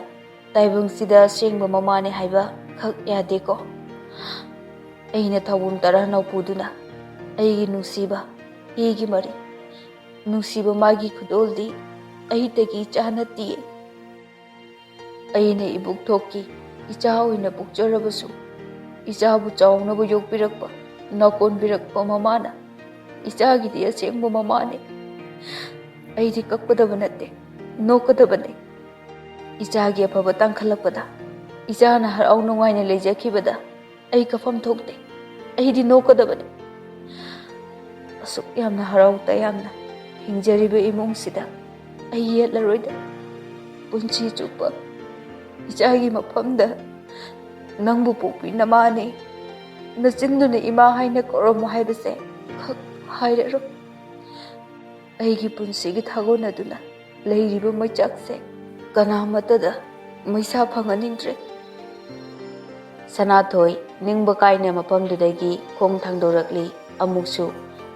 ꯇꯥꯏꯕꯪꯁꯤꯗ ꯑꯁꯦꯡꯕ ꯃꯃꯥꯅꯤ ꯍꯥꯏꯕ ꯈꯛ ꯌꯥꯗꯦꯀꯣ꯫ ꯑꯩꯅ ꯊꯧꯕꯨꯝ ꯇꯔꯥꯅꯧ ꯄꯨꯗꯨꯅ ꯑꯩꯒꯤ ꯅꯨꯡꯁꯤꯕ ꯏꯒꯤ ꯃꯔꯤ, ꯅꯨꯡꯁꯤꯕ ꯃꯥꯒꯤ ꯈꯨꯗꯣꯜꯗꯤ ꯑꯩꯗꯒꯤ ꯏꯆꯥ ꯅꯠꯇꯤꯌꯦ꯫ ꯑꯩꯅ ꯏꯕꯨꯛ ꯊꯣꯛꯀꯤ ꯏꯆꯥ ꯑꯣꯏꯅ ꯄꯣꯛꯆꯔꯕꯁꯨ, ꯏꯆꯥꯕꯨ ꯆꯥꯎꯅꯕ ꯌꯣꯛꯄꯤꯔꯛꯄ, ꯅꯥꯀꯣꯟꯕꯤꯔꯛꯄ ꯃꯃꯥꯅ ꯏꯆꯥꯒꯤꯗꯤ ꯑꯁꯦꯡꯕ ꯃꯃꯥꯅꯤ꯫ ꯑꯩꯗꯤ ꯀꯞꯀꯗꯕ ꯅꯠꯇꯦ, ꯅꯣꯛꯀꯗꯕꯅꯤ꯫ ꯏꯆꯥꯒꯤ ꯑꯐꯕ ꯇꯥꯡꯈꯠꯂꯛꯄꯗ ꯏꯆꯥꯅ ꯍꯔꯥꯎ ꯅꯨꯡꯉꯥꯏꯅ ꯂꯩꯖꯈꯤꯕꯗ ꯑꯩ ꯀꯐꯝ ꯊꯣꯛꯇꯦ꯫ ꯑꯩꯗꯤ ꯅꯣꯛꯀꯗꯕꯅꯤ꯫ ꯑꯁꯨꯛ ꯌꯥꯝꯅ ꯍꯔꯥꯎ ꯇꯌꯥꯝꯅ ꯍꯤꯡꯖꯔꯤꯕ ꯏꯃꯨꯡꯁꯤꯗ ꯑꯩ ꯌꯦꯠꯂꯔꯣꯏꯗ꯫ ꯄꯨꯟꯁꯤ ꯆꯨꯞꯄ ꯏꯆꯥꯒꯤ ꯃꯐꯝꯗ ꯅꯪꯕꯨ ꯄꯣꯛꯄꯤ ꯅꯃꯥꯅꯤ, ꯅꯆꯤꯟꯗꯨꯅ ꯏꯃꯥ ꯍꯥꯏꯅ ꯀꯧꯔꯝꯃꯨ ꯍꯥꯏꯕꯁꯦ ꯈꯛ ꯍꯥꯏꯔꯔꯣꯏ꯫ ꯑꯩꯒꯤ ꯄꯨꯟꯁꯤꯒꯤ ꯊꯥꯒꯣꯟꯅꯗꯨꯅ ꯂꯩꯔꯤꯕ ꯃꯩꯆꯥꯛꯁꯦ ꯀꯅꯥꯃꯠꯇꯗ ꯃꯩꯁꯥ ꯐꯪꯍꯟꯅꯤꯡꯗ꯭ꯔꯦ꯫ ꯁꯅꯥꯊꯣꯏ ꯅꯤꯡꯕ ꯀꯥꯏꯅ ꯃꯐꯝꯗꯨꯗꯒꯤ ꯈꯣꯡ ꯊꯥꯡꯗꯣꯔꯛꯂꯤ꯫ ꯑꯃꯨꯛꯁꯨ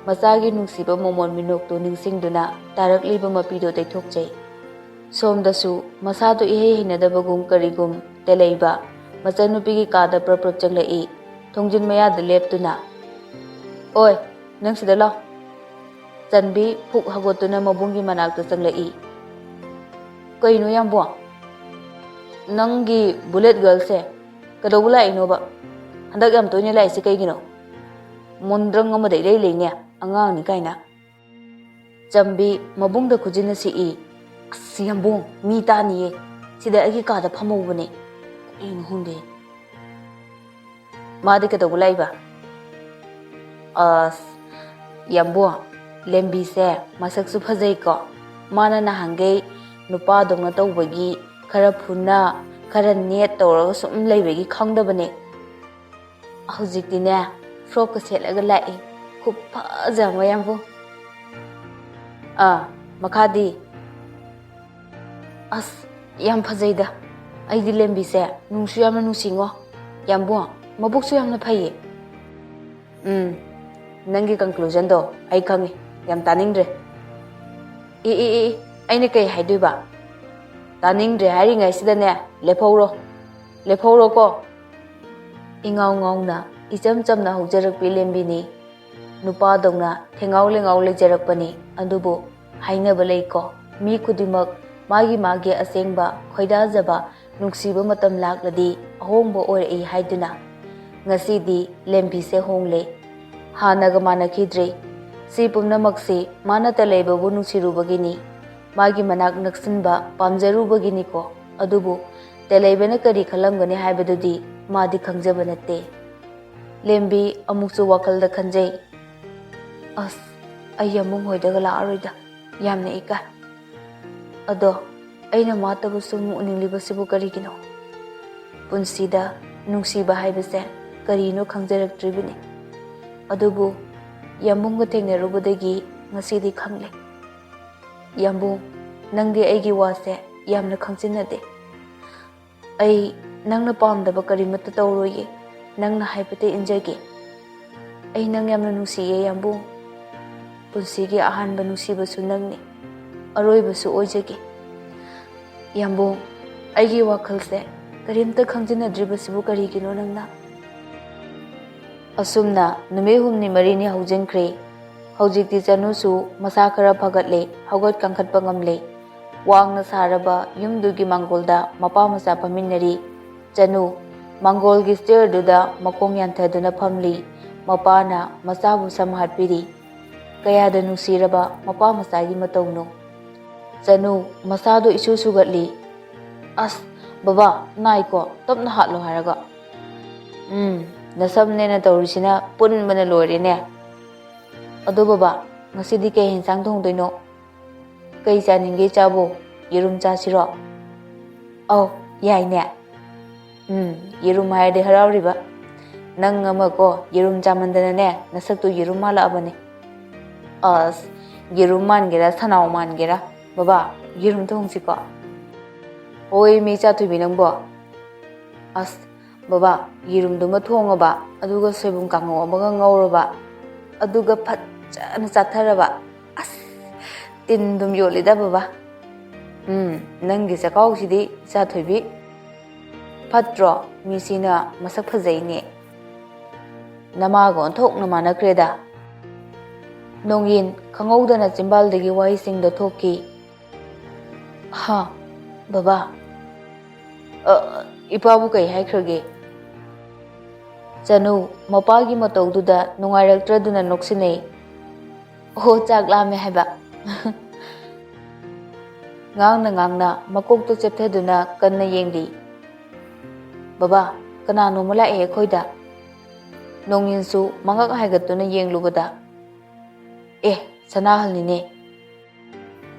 ꯃꯆꯥꯒꯤ ꯅꯨꯡꯁꯤꯕ ꯃꯣꯃꯣꯟ ꯃꯤꯅꯣꯛꯇꯨ ꯅꯤꯡꯁꯤꯡꯗꯨꯅ ꯇꯥꯔꯛꯂꯤꯕ ꯃꯄꯤꯗꯨ ꯇꯩꯊꯣꯛꯆꯩ꯫ ꯁꯣꯝꯗꯁꯨ ꯃꯁꯥꯗꯨ ꯏꯍꯩ ꯍꯩꯅꯗꯕꯒꯨꯝ ꯀꯔꯤꯒꯨꯝ ꯇꯦꯂꯩꯕ ꯃꯆꯟꯅꯨꯄꯤꯒꯤ ꯀꯥꯗ ꯄ꯭ꯔꯞ ꯄ꯭ꯔꯞ ꯆꯪꯂꯛꯏ꯫ ꯊꯣꯡꯖꯤꯟ ꯃꯌꯥꯗ ꯂꯦꯞꯇꯨꯅ, "ꯑꯣꯏ, ꯅꯪ ꯁꯤꯗ ꯂꯥꯎ!" ꯆꯟꯕꯤ ꯐꯨꯛ ꯍꯧꯒꯠꯇꯨꯅ ꯃꯕꯨꯡꯒꯤ ꯃꯅꯥꯛꯇ ꯆꯪꯂꯛꯏ꯫ "ꯀꯩꯅꯣ ꯌꯥꯝꯕꯣ? ꯅꯪꯒꯤ ꯕꯨꯂꯦꯠ ꯒꯔꯜꯁꯦ ꯀꯩꯗꯧꯕ ꯂꯥꯛꯏꯅꯣꯕ? ꯍꯟꯗꯛ ꯌꯥꯝ ꯇꯣꯏꯅ ꯂꯥꯛꯏꯁꯦ ꯀꯩꯒꯤꯅꯣ? ꯃꯣꯟꯗ꯭ꯔꯪ ꯑꯃꯗ ꯏꯔꯩ ꯂꯩꯅꯦ, ꯑꯉꯥꯡꯅꯤ ꯀꯥꯏꯅ꯫" ꯆꯝꯕꯤ ꯃꯕꯨꯡꯗ ꯈꯨꯖꯤꯟꯅ ꯁꯤꯛꯏ꯫ "ꯑꯁ, ꯌꯥꯝꯕꯨꯡ, ꯃꯤ ꯇꯥꯅꯤꯌꯦ꯫ ꯁꯤꯗ ꯑꯩꯒꯤ ꯀꯥꯗ ꯐꯝꯍꯧꯕꯅꯦ꯫ ꯀꯔꯤꯅꯣ ꯈꯪꯗꯦ꯫ ꯃꯥꯗꯤ ꯀꯩꯗꯧꯕ ꯂꯥꯛꯏꯕ?" "ꯑꯁ, ꯌꯥꯝꯕꯨꯡ, ꯂꯦꯝꯕꯤꯁꯦ ꯃꯁꯛꯁꯨ ꯐꯖꯩꯀꯣ꯫ ꯃꯥꯅ ꯅꯍꯥꯟꯈꯩ ꯅꯨꯄꯥꯗꯧꯅ ꯇꯧꯕꯒꯤ ꯈꯔ ꯐꯨꯅ, ꯈꯔ ꯅꯦꯠ ꯇꯧꯔꯒ ꯁꯨꯝ ꯂꯩꯕꯒꯤ ꯈꯪꯗꯕꯅꯦ꯫ ꯍꯧꯖꯤꯛꯇꯤꯅꯦ, ꯐ꯭ꯔꯣꯛꯀ ꯁꯦꯠꯂꯒ ꯂꯥꯛꯏ꯫ ꯈꯨꯐꯖ ꯑꯃ, ꯌꯥꯝꯕꯨꯡ꯫ ꯑꯥ, ꯃꯈꯥꯗꯤ?" ꯑꯁ, ꯌꯥꯝ ꯐꯖꯩꯗ꯫ ꯑꯩꯗꯤ ꯂꯦꯝꯕꯤꯁꯦ ꯅꯨꯡꯁꯨ ꯌꯥꯝꯅ ꯅꯨꯡꯁꯤꯉꯣ꯫ ꯌꯥꯝꯕꯨꯡ, ꯃꯕꯨꯛꯁꯨ ꯌꯥꯝꯅ ꯐꯩꯌꯦ꯫ ꯎꯝ, ꯅꯪꯒꯤ conclusionꯗꯣ ꯑꯩ ꯈꯪꯉꯤ꯫ ꯌꯥꯝ ꯇꯥꯅꯤꯡꯗ꯭ꯔꯦ꯫ ꯏ, ꯏ, ꯏ, ꯏ, ꯑꯩꯅ ꯀꯩ ꯍꯥꯏꯗꯣꯏꯕ? ꯇꯥꯅꯤꯡꯗ꯭ꯔꯦ ꯍꯥꯏꯔꯤꯉꯩꯁꯤꯗꯅꯦ, ꯂꯦꯞꯍꯧꯔꯣ꯫ ꯂꯦꯞꯍꯧꯔꯣꯀꯣ꯫ ꯏꯉꯥꯎ ꯉꯥꯎꯅ, ꯏꯆꯝ ꯆꯝꯅ ꯍꯧꯖꯔꯛꯄꯤ ꯂꯦꯝꯕꯤꯅꯤ꯫ ꯅꯨꯄꯥꯗꯧꯅ ꯊꯦꯡꯉꯥꯎ ꯂꯦꯡꯉꯥꯎ ꯂꯩꯖꯔꯛꯄꯅꯤ꯫ ꯑꯗꯨꯕꯨ ꯍꯥꯏꯅꯕ ꯂꯩꯀꯣ, ꯃꯤ ꯈꯨꯗꯤꯡꯃꯛ ꯃꯥꯒꯤ ꯃꯥꯒꯤ ꯑꯁꯦꯡꯕ ꯈꯣꯏꯗꯥꯖꯕ, ꯅꯨꯡꯁꯤꯕ ꯃꯇꯝ ꯂꯥꯛꯂꯗꯤ ꯑꯍꯣꯡꯕ ꯑꯣꯏꯔꯛꯏ ꯍꯥꯏꯗꯨꯅ꯫ ꯉꯁꯤꯗꯤ ꯂꯦꯝꯕꯤꯁꯦ ꯍꯣꯡꯂꯦ꯫ ꯍꯥꯟꯅꯒ ꯃꯥꯟꯅꯈꯤꯗ꯭ꯔꯦ꯫ ꯁꯤ ꯄꯨꯝꯅꯃꯛꯁꯤ ꯃꯥꯅ ꯇꯦꯂꯩꯕꯕꯨ ꯅꯨꯡꯁꯤꯔꯨꯕꯒꯤꯅꯤ꯫ ꯃꯥꯒꯤ ꯃꯅꯥꯛ ꯅꯛꯁꯤꯟꯕ ꯄꯥꯝꯖꯔꯨꯕꯒꯤꯅꯤꯀꯣ꯫ ꯑꯗꯨꯕꯨ ꯇꯦꯂꯩꯕꯅ ꯀꯔꯤ ꯈꯜꯂꯝꯒꯅꯤ ꯍꯥꯏꯕꯗꯨꯗꯤ ꯃꯥꯗꯤ ꯈꯪꯖꯕ ꯅꯠꯇꯦ꯫ ꯂꯦꯝꯕꯤ ꯑꯃꯨꯛꯁꯨ ꯋꯥꯈꯜꯗ ꯈꯟꯖꯩ, "ꯑꯁ, ꯑꯩ ꯌꯥꯝꯕꯨꯡ ꯍꯣꯏꯗꯒ ꯂꯥꯛꯑꯔꯣꯏꯗ, ꯌꯥꯝꯅ ꯏꯀꯥꯏ꯫ ꯑꯗꯣ ꯑꯩꯅ ꯃꯥꯇꯕꯨ ꯁꯨꯝ ꯎꯅꯤꯡꯂꯤꯕꯁꯤꯕꯨ ꯀꯔꯤꯒꯤꯅꯣ? ꯄꯨꯟꯁꯤꯗ ꯅꯨꯡꯁꯤꯕ ꯍꯥꯏꯕꯁꯦ ꯀꯔꯤꯅꯣ ꯈꯪꯖꯔꯛꯇ꯭ꯔꯤꯕꯅꯤ꯫ ꯑꯗꯨꯕꯨ ꯌꯥꯝꯕꯨꯡꯒ ꯊꯦꯡꯅꯔꯨꯕꯗꯒꯤ ꯉꯁꯤꯗꯤ ꯈꯪꯂꯦ꯫ ꯌꯥꯝꯕꯨꯡ, ꯅꯪꯗꯤ ꯑꯩꯒꯤ ꯋꯥꯁꯦ ꯌꯥꯝꯅ ꯈꯪꯖꯤꯟꯅꯗꯦ꯫ ꯑꯩ ꯅꯪꯅ ꯄꯥꯝꯗꯕ ꯀꯔꯤꯃꯠꯇ ꯇꯧꯔꯣꯏꯌꯦ꯫ ꯅꯪꯅ ꯍꯥꯏꯕꯇ ꯏꯟꯖꯒꯦ꯫ ꯑꯩ ꯅꯪ ꯌꯥꯝꯅ ꯅꯨꯡꯁꯤꯌꯦ, ꯌꯥꯝꯕꯨꯡ꯫ ꯄꯨꯟꯁꯤꯒꯤ ꯑꯍꯥꯟꯕ ꯅꯨꯡꯁꯤꯕꯁꯨ ꯅꯪꯅꯤ, ꯑꯔꯣꯏꯕꯁꯨ ꯑꯣꯏꯖꯒꯦ꯫" "ꯌꯥꯝꯕꯨꯡ, ꯑꯩꯒꯤ ꯋꯥꯈꯜꯁꯦ ꯀꯔꯤꯝꯇ ꯈꯪꯖꯤꯟꯅꯗ꯭ꯔꯤꯕꯁꯤꯕꯨ ꯀꯔꯤꯒꯤꯅꯣ ꯅꯪꯅ?" ꯑꯁꯨꯝꯅ ꯅꯨꯃꯤꯠ ꯍꯨꯝꯅꯤ ꯃꯔꯤꯅꯤ ꯍꯧꯖꯤꯟꯈ꯭ꯔꯦ꯫ ꯍꯧꯖꯤꯛꯇꯤ ꯆꯅꯨꯁꯨ ꯃꯁꯥ ꯈꯔ ꯐꯒꯠꯂꯦ, ꯍꯧꯒꯠ ꯀꯥꯡꯈꯠꯄ ꯉꯝꯂꯦ꯫ ꯋꯥꯡꯅ ꯁꯥꯔꯕ ꯌꯨꯝꯗꯨꯒꯤ ꯃꯥꯡꯒꯣꯜꯗ ꯃꯄꯥ ꯃꯆꯥ ꯐꯝꯃꯤꯟꯅꯔꯤ꯫ ꯆꯅꯨ, ꯃꯥꯡꯒꯣꯜꯒꯤ stairꯗꯨꯗ ꯃꯈꯣꯡ ꯌꯥꯟꯊꯗꯨꯅ ꯐꯝꯂꯤ꯫ ꯃꯄꯥꯅ ꯃꯆꯥꯕꯨ ꯁꯝ ꯍꯥꯠꯄꯤꯔꯤ꯫ ꯀꯌꯥꯗ ꯅꯨꯡꯁꯤꯔꯕ ꯃꯄꯥ ꯃꯆꯥꯒꯤ ꯃꯇꯧꯅꯣ꯫ ꯆꯅꯨ, ꯃꯁꯥꯗꯣ ꯏꯁꯨ ꯁꯨꯒꯠꯂꯤ꯫ "ꯑꯁ, ꯕꯕꯥ, ꯅꯥꯏꯀꯣ, ꯇꯞꯅ ꯍꯥꯠꯂꯣ ꯍꯥꯏꯔꯒ꯫" "ꯎꯝ, ꯅꯁꯝꯅꯦꯅ ꯇꯧꯔꯤꯁꯤꯅ ꯄꯨꯟꯕꯅ ꯂꯣꯏꯔꯦꯅꯦ꯫ ꯑꯗꯣ ꯕꯕꯥ, ꯉꯁꯤꯗꯤ ꯀꯩ ꯌꯦꯟꯁꯥꯡ ꯊꯣꯡꯗꯣꯏꯅꯣ? ꯀꯩ ꯆꯥꯅꯤꯡꯒꯦ ꯏꯆꯥꯕꯨ? ꯌꯦꯔꯨꯝ ꯆꯥꯁꯤꯔꯣ?" "ꯑꯧ, ꯌꯥꯏꯅꯦ꯫ ꯎꯝ, ꯌꯦꯔꯨꯝ ꯍꯥꯏꯔꯗꯤ ꯍꯔꯥꯎꯔꯤꯕ꯫ ꯅꯪ ꯑꯃꯀꯣ, ꯌꯦꯔꯨꯝ ꯆꯥꯃꯟꯗꯅꯅꯦ, ꯅꯁꯛꯇꯨ ꯌꯦꯔꯨꯝ ꯃꯥꯜꯂꯛꯑꯕꯅꯦ꯫" "ꯑꯁ, ꯌꯦꯔꯨꯝ ꯃꯥꯟꯒꯦꯔꯥ, ꯁꯅꯥꯎ ꯃꯥꯟꯒꯦꯔꯥ, ꯕꯕꯥ, ꯌꯦꯔꯨꯝ ꯊꯣꯡꯁꯤꯀꯣ꯫" "ꯍꯣꯏ, ꯃꯤ ꯏꯆꯥ ꯊꯣꯏꯕꯤ, ꯅꯪꯕꯣ?" "ꯑꯁ, ꯕꯕꯥ, ꯌꯦꯔꯨꯝꯗꯨꯃ ꯊꯣꯡꯉꯕ, ꯑꯗꯨꯒ ꯁꯣꯏꯕꯨꯝ ꯀꯥꯡꯉꯧ ꯑꯃꯒ ꯉꯧꯔꯕ, ꯑꯗꯨꯒ ꯐꯖꯅ ꯆꯥꯊꯔꯕ꯫ ꯑꯁ, ꯇꯤꯟ ꯑꯗꯨꯝ ꯌꯣꯠꯂꯤꯗ, ꯕꯕꯥ꯫ ꯎꯝ, ꯅꯪꯒꯤ ꯆꯥꯛꯈꯥꯎꯁꯤꯗꯤ, ꯏꯆꯥ ꯊꯣꯏꯕꯤ꯫ ꯐꯠꯇ꯭ꯔꯣ? ꯃꯤꯁꯤꯅ ꯃꯁꯛ ꯐꯖꯩꯅꯦ꯫ ꯅꯃꯥꯒ ꯑꯣꯟꯊꯣꯛꯅ ꯃꯥꯟꯅꯈ꯭ꯔꯦꯗ꯫" ꯅꯣꯡꯌꯤꯟ ꯈꯪꯍꯧꯗꯅ ꯆꯤꯝꯕꯥꯜꯗꯒꯤ ꯋꯥꯍꯩꯁꯤꯡꯗꯣ ꯊꯣꯛꯈꯤ꯫ "ꯍꯥ, ꯕꯕꯥ?" "ꯑ, ꯏꯄꯥꯕꯨ ꯀꯩ ꯍꯥꯏꯈ꯭ꯔꯒꯦ?" ꯆꯅꯨ ꯃꯄꯥꯒꯤ ꯃꯇꯧꯗꯨꯗ ꯅꯨꯡꯉꯥꯏꯔꯛꯇ꯭ꯔꯗꯨꯅ ꯅꯣꯛꯁꯤꯟꯅꯩ꯫ "ꯑꯣ, ꯆꯥꯛ ꯂꯥꯝꯃꯦ ꯍꯥꯏꯕ꯫" ꯉꯥꯡꯅ ꯉꯥꯡꯅ ꯃꯀꯣꯛꯇꯣ ꯆꯦꯞꯊꯗꯨꯅ ꯀꯟꯅ ꯌꯦꯡꯂꯤ꯫ "ꯕꯕꯥ, ꯀꯅꯥꯅꯣꯝꯃ ꯂꯥꯛꯑꯦ ꯑꯩꯈꯣꯏꯗ꯫" ꯅꯣꯡꯌꯤꯟꯁꯨ ꯃꯉꯛ ꯍꯥꯏꯒꯠꯇꯨꯅ ꯌꯦꯡꯂꯨꯕꯗ, "ꯑꯦ, ꯁꯅꯥꯍꯜꯅꯤꯅꯦ꯫"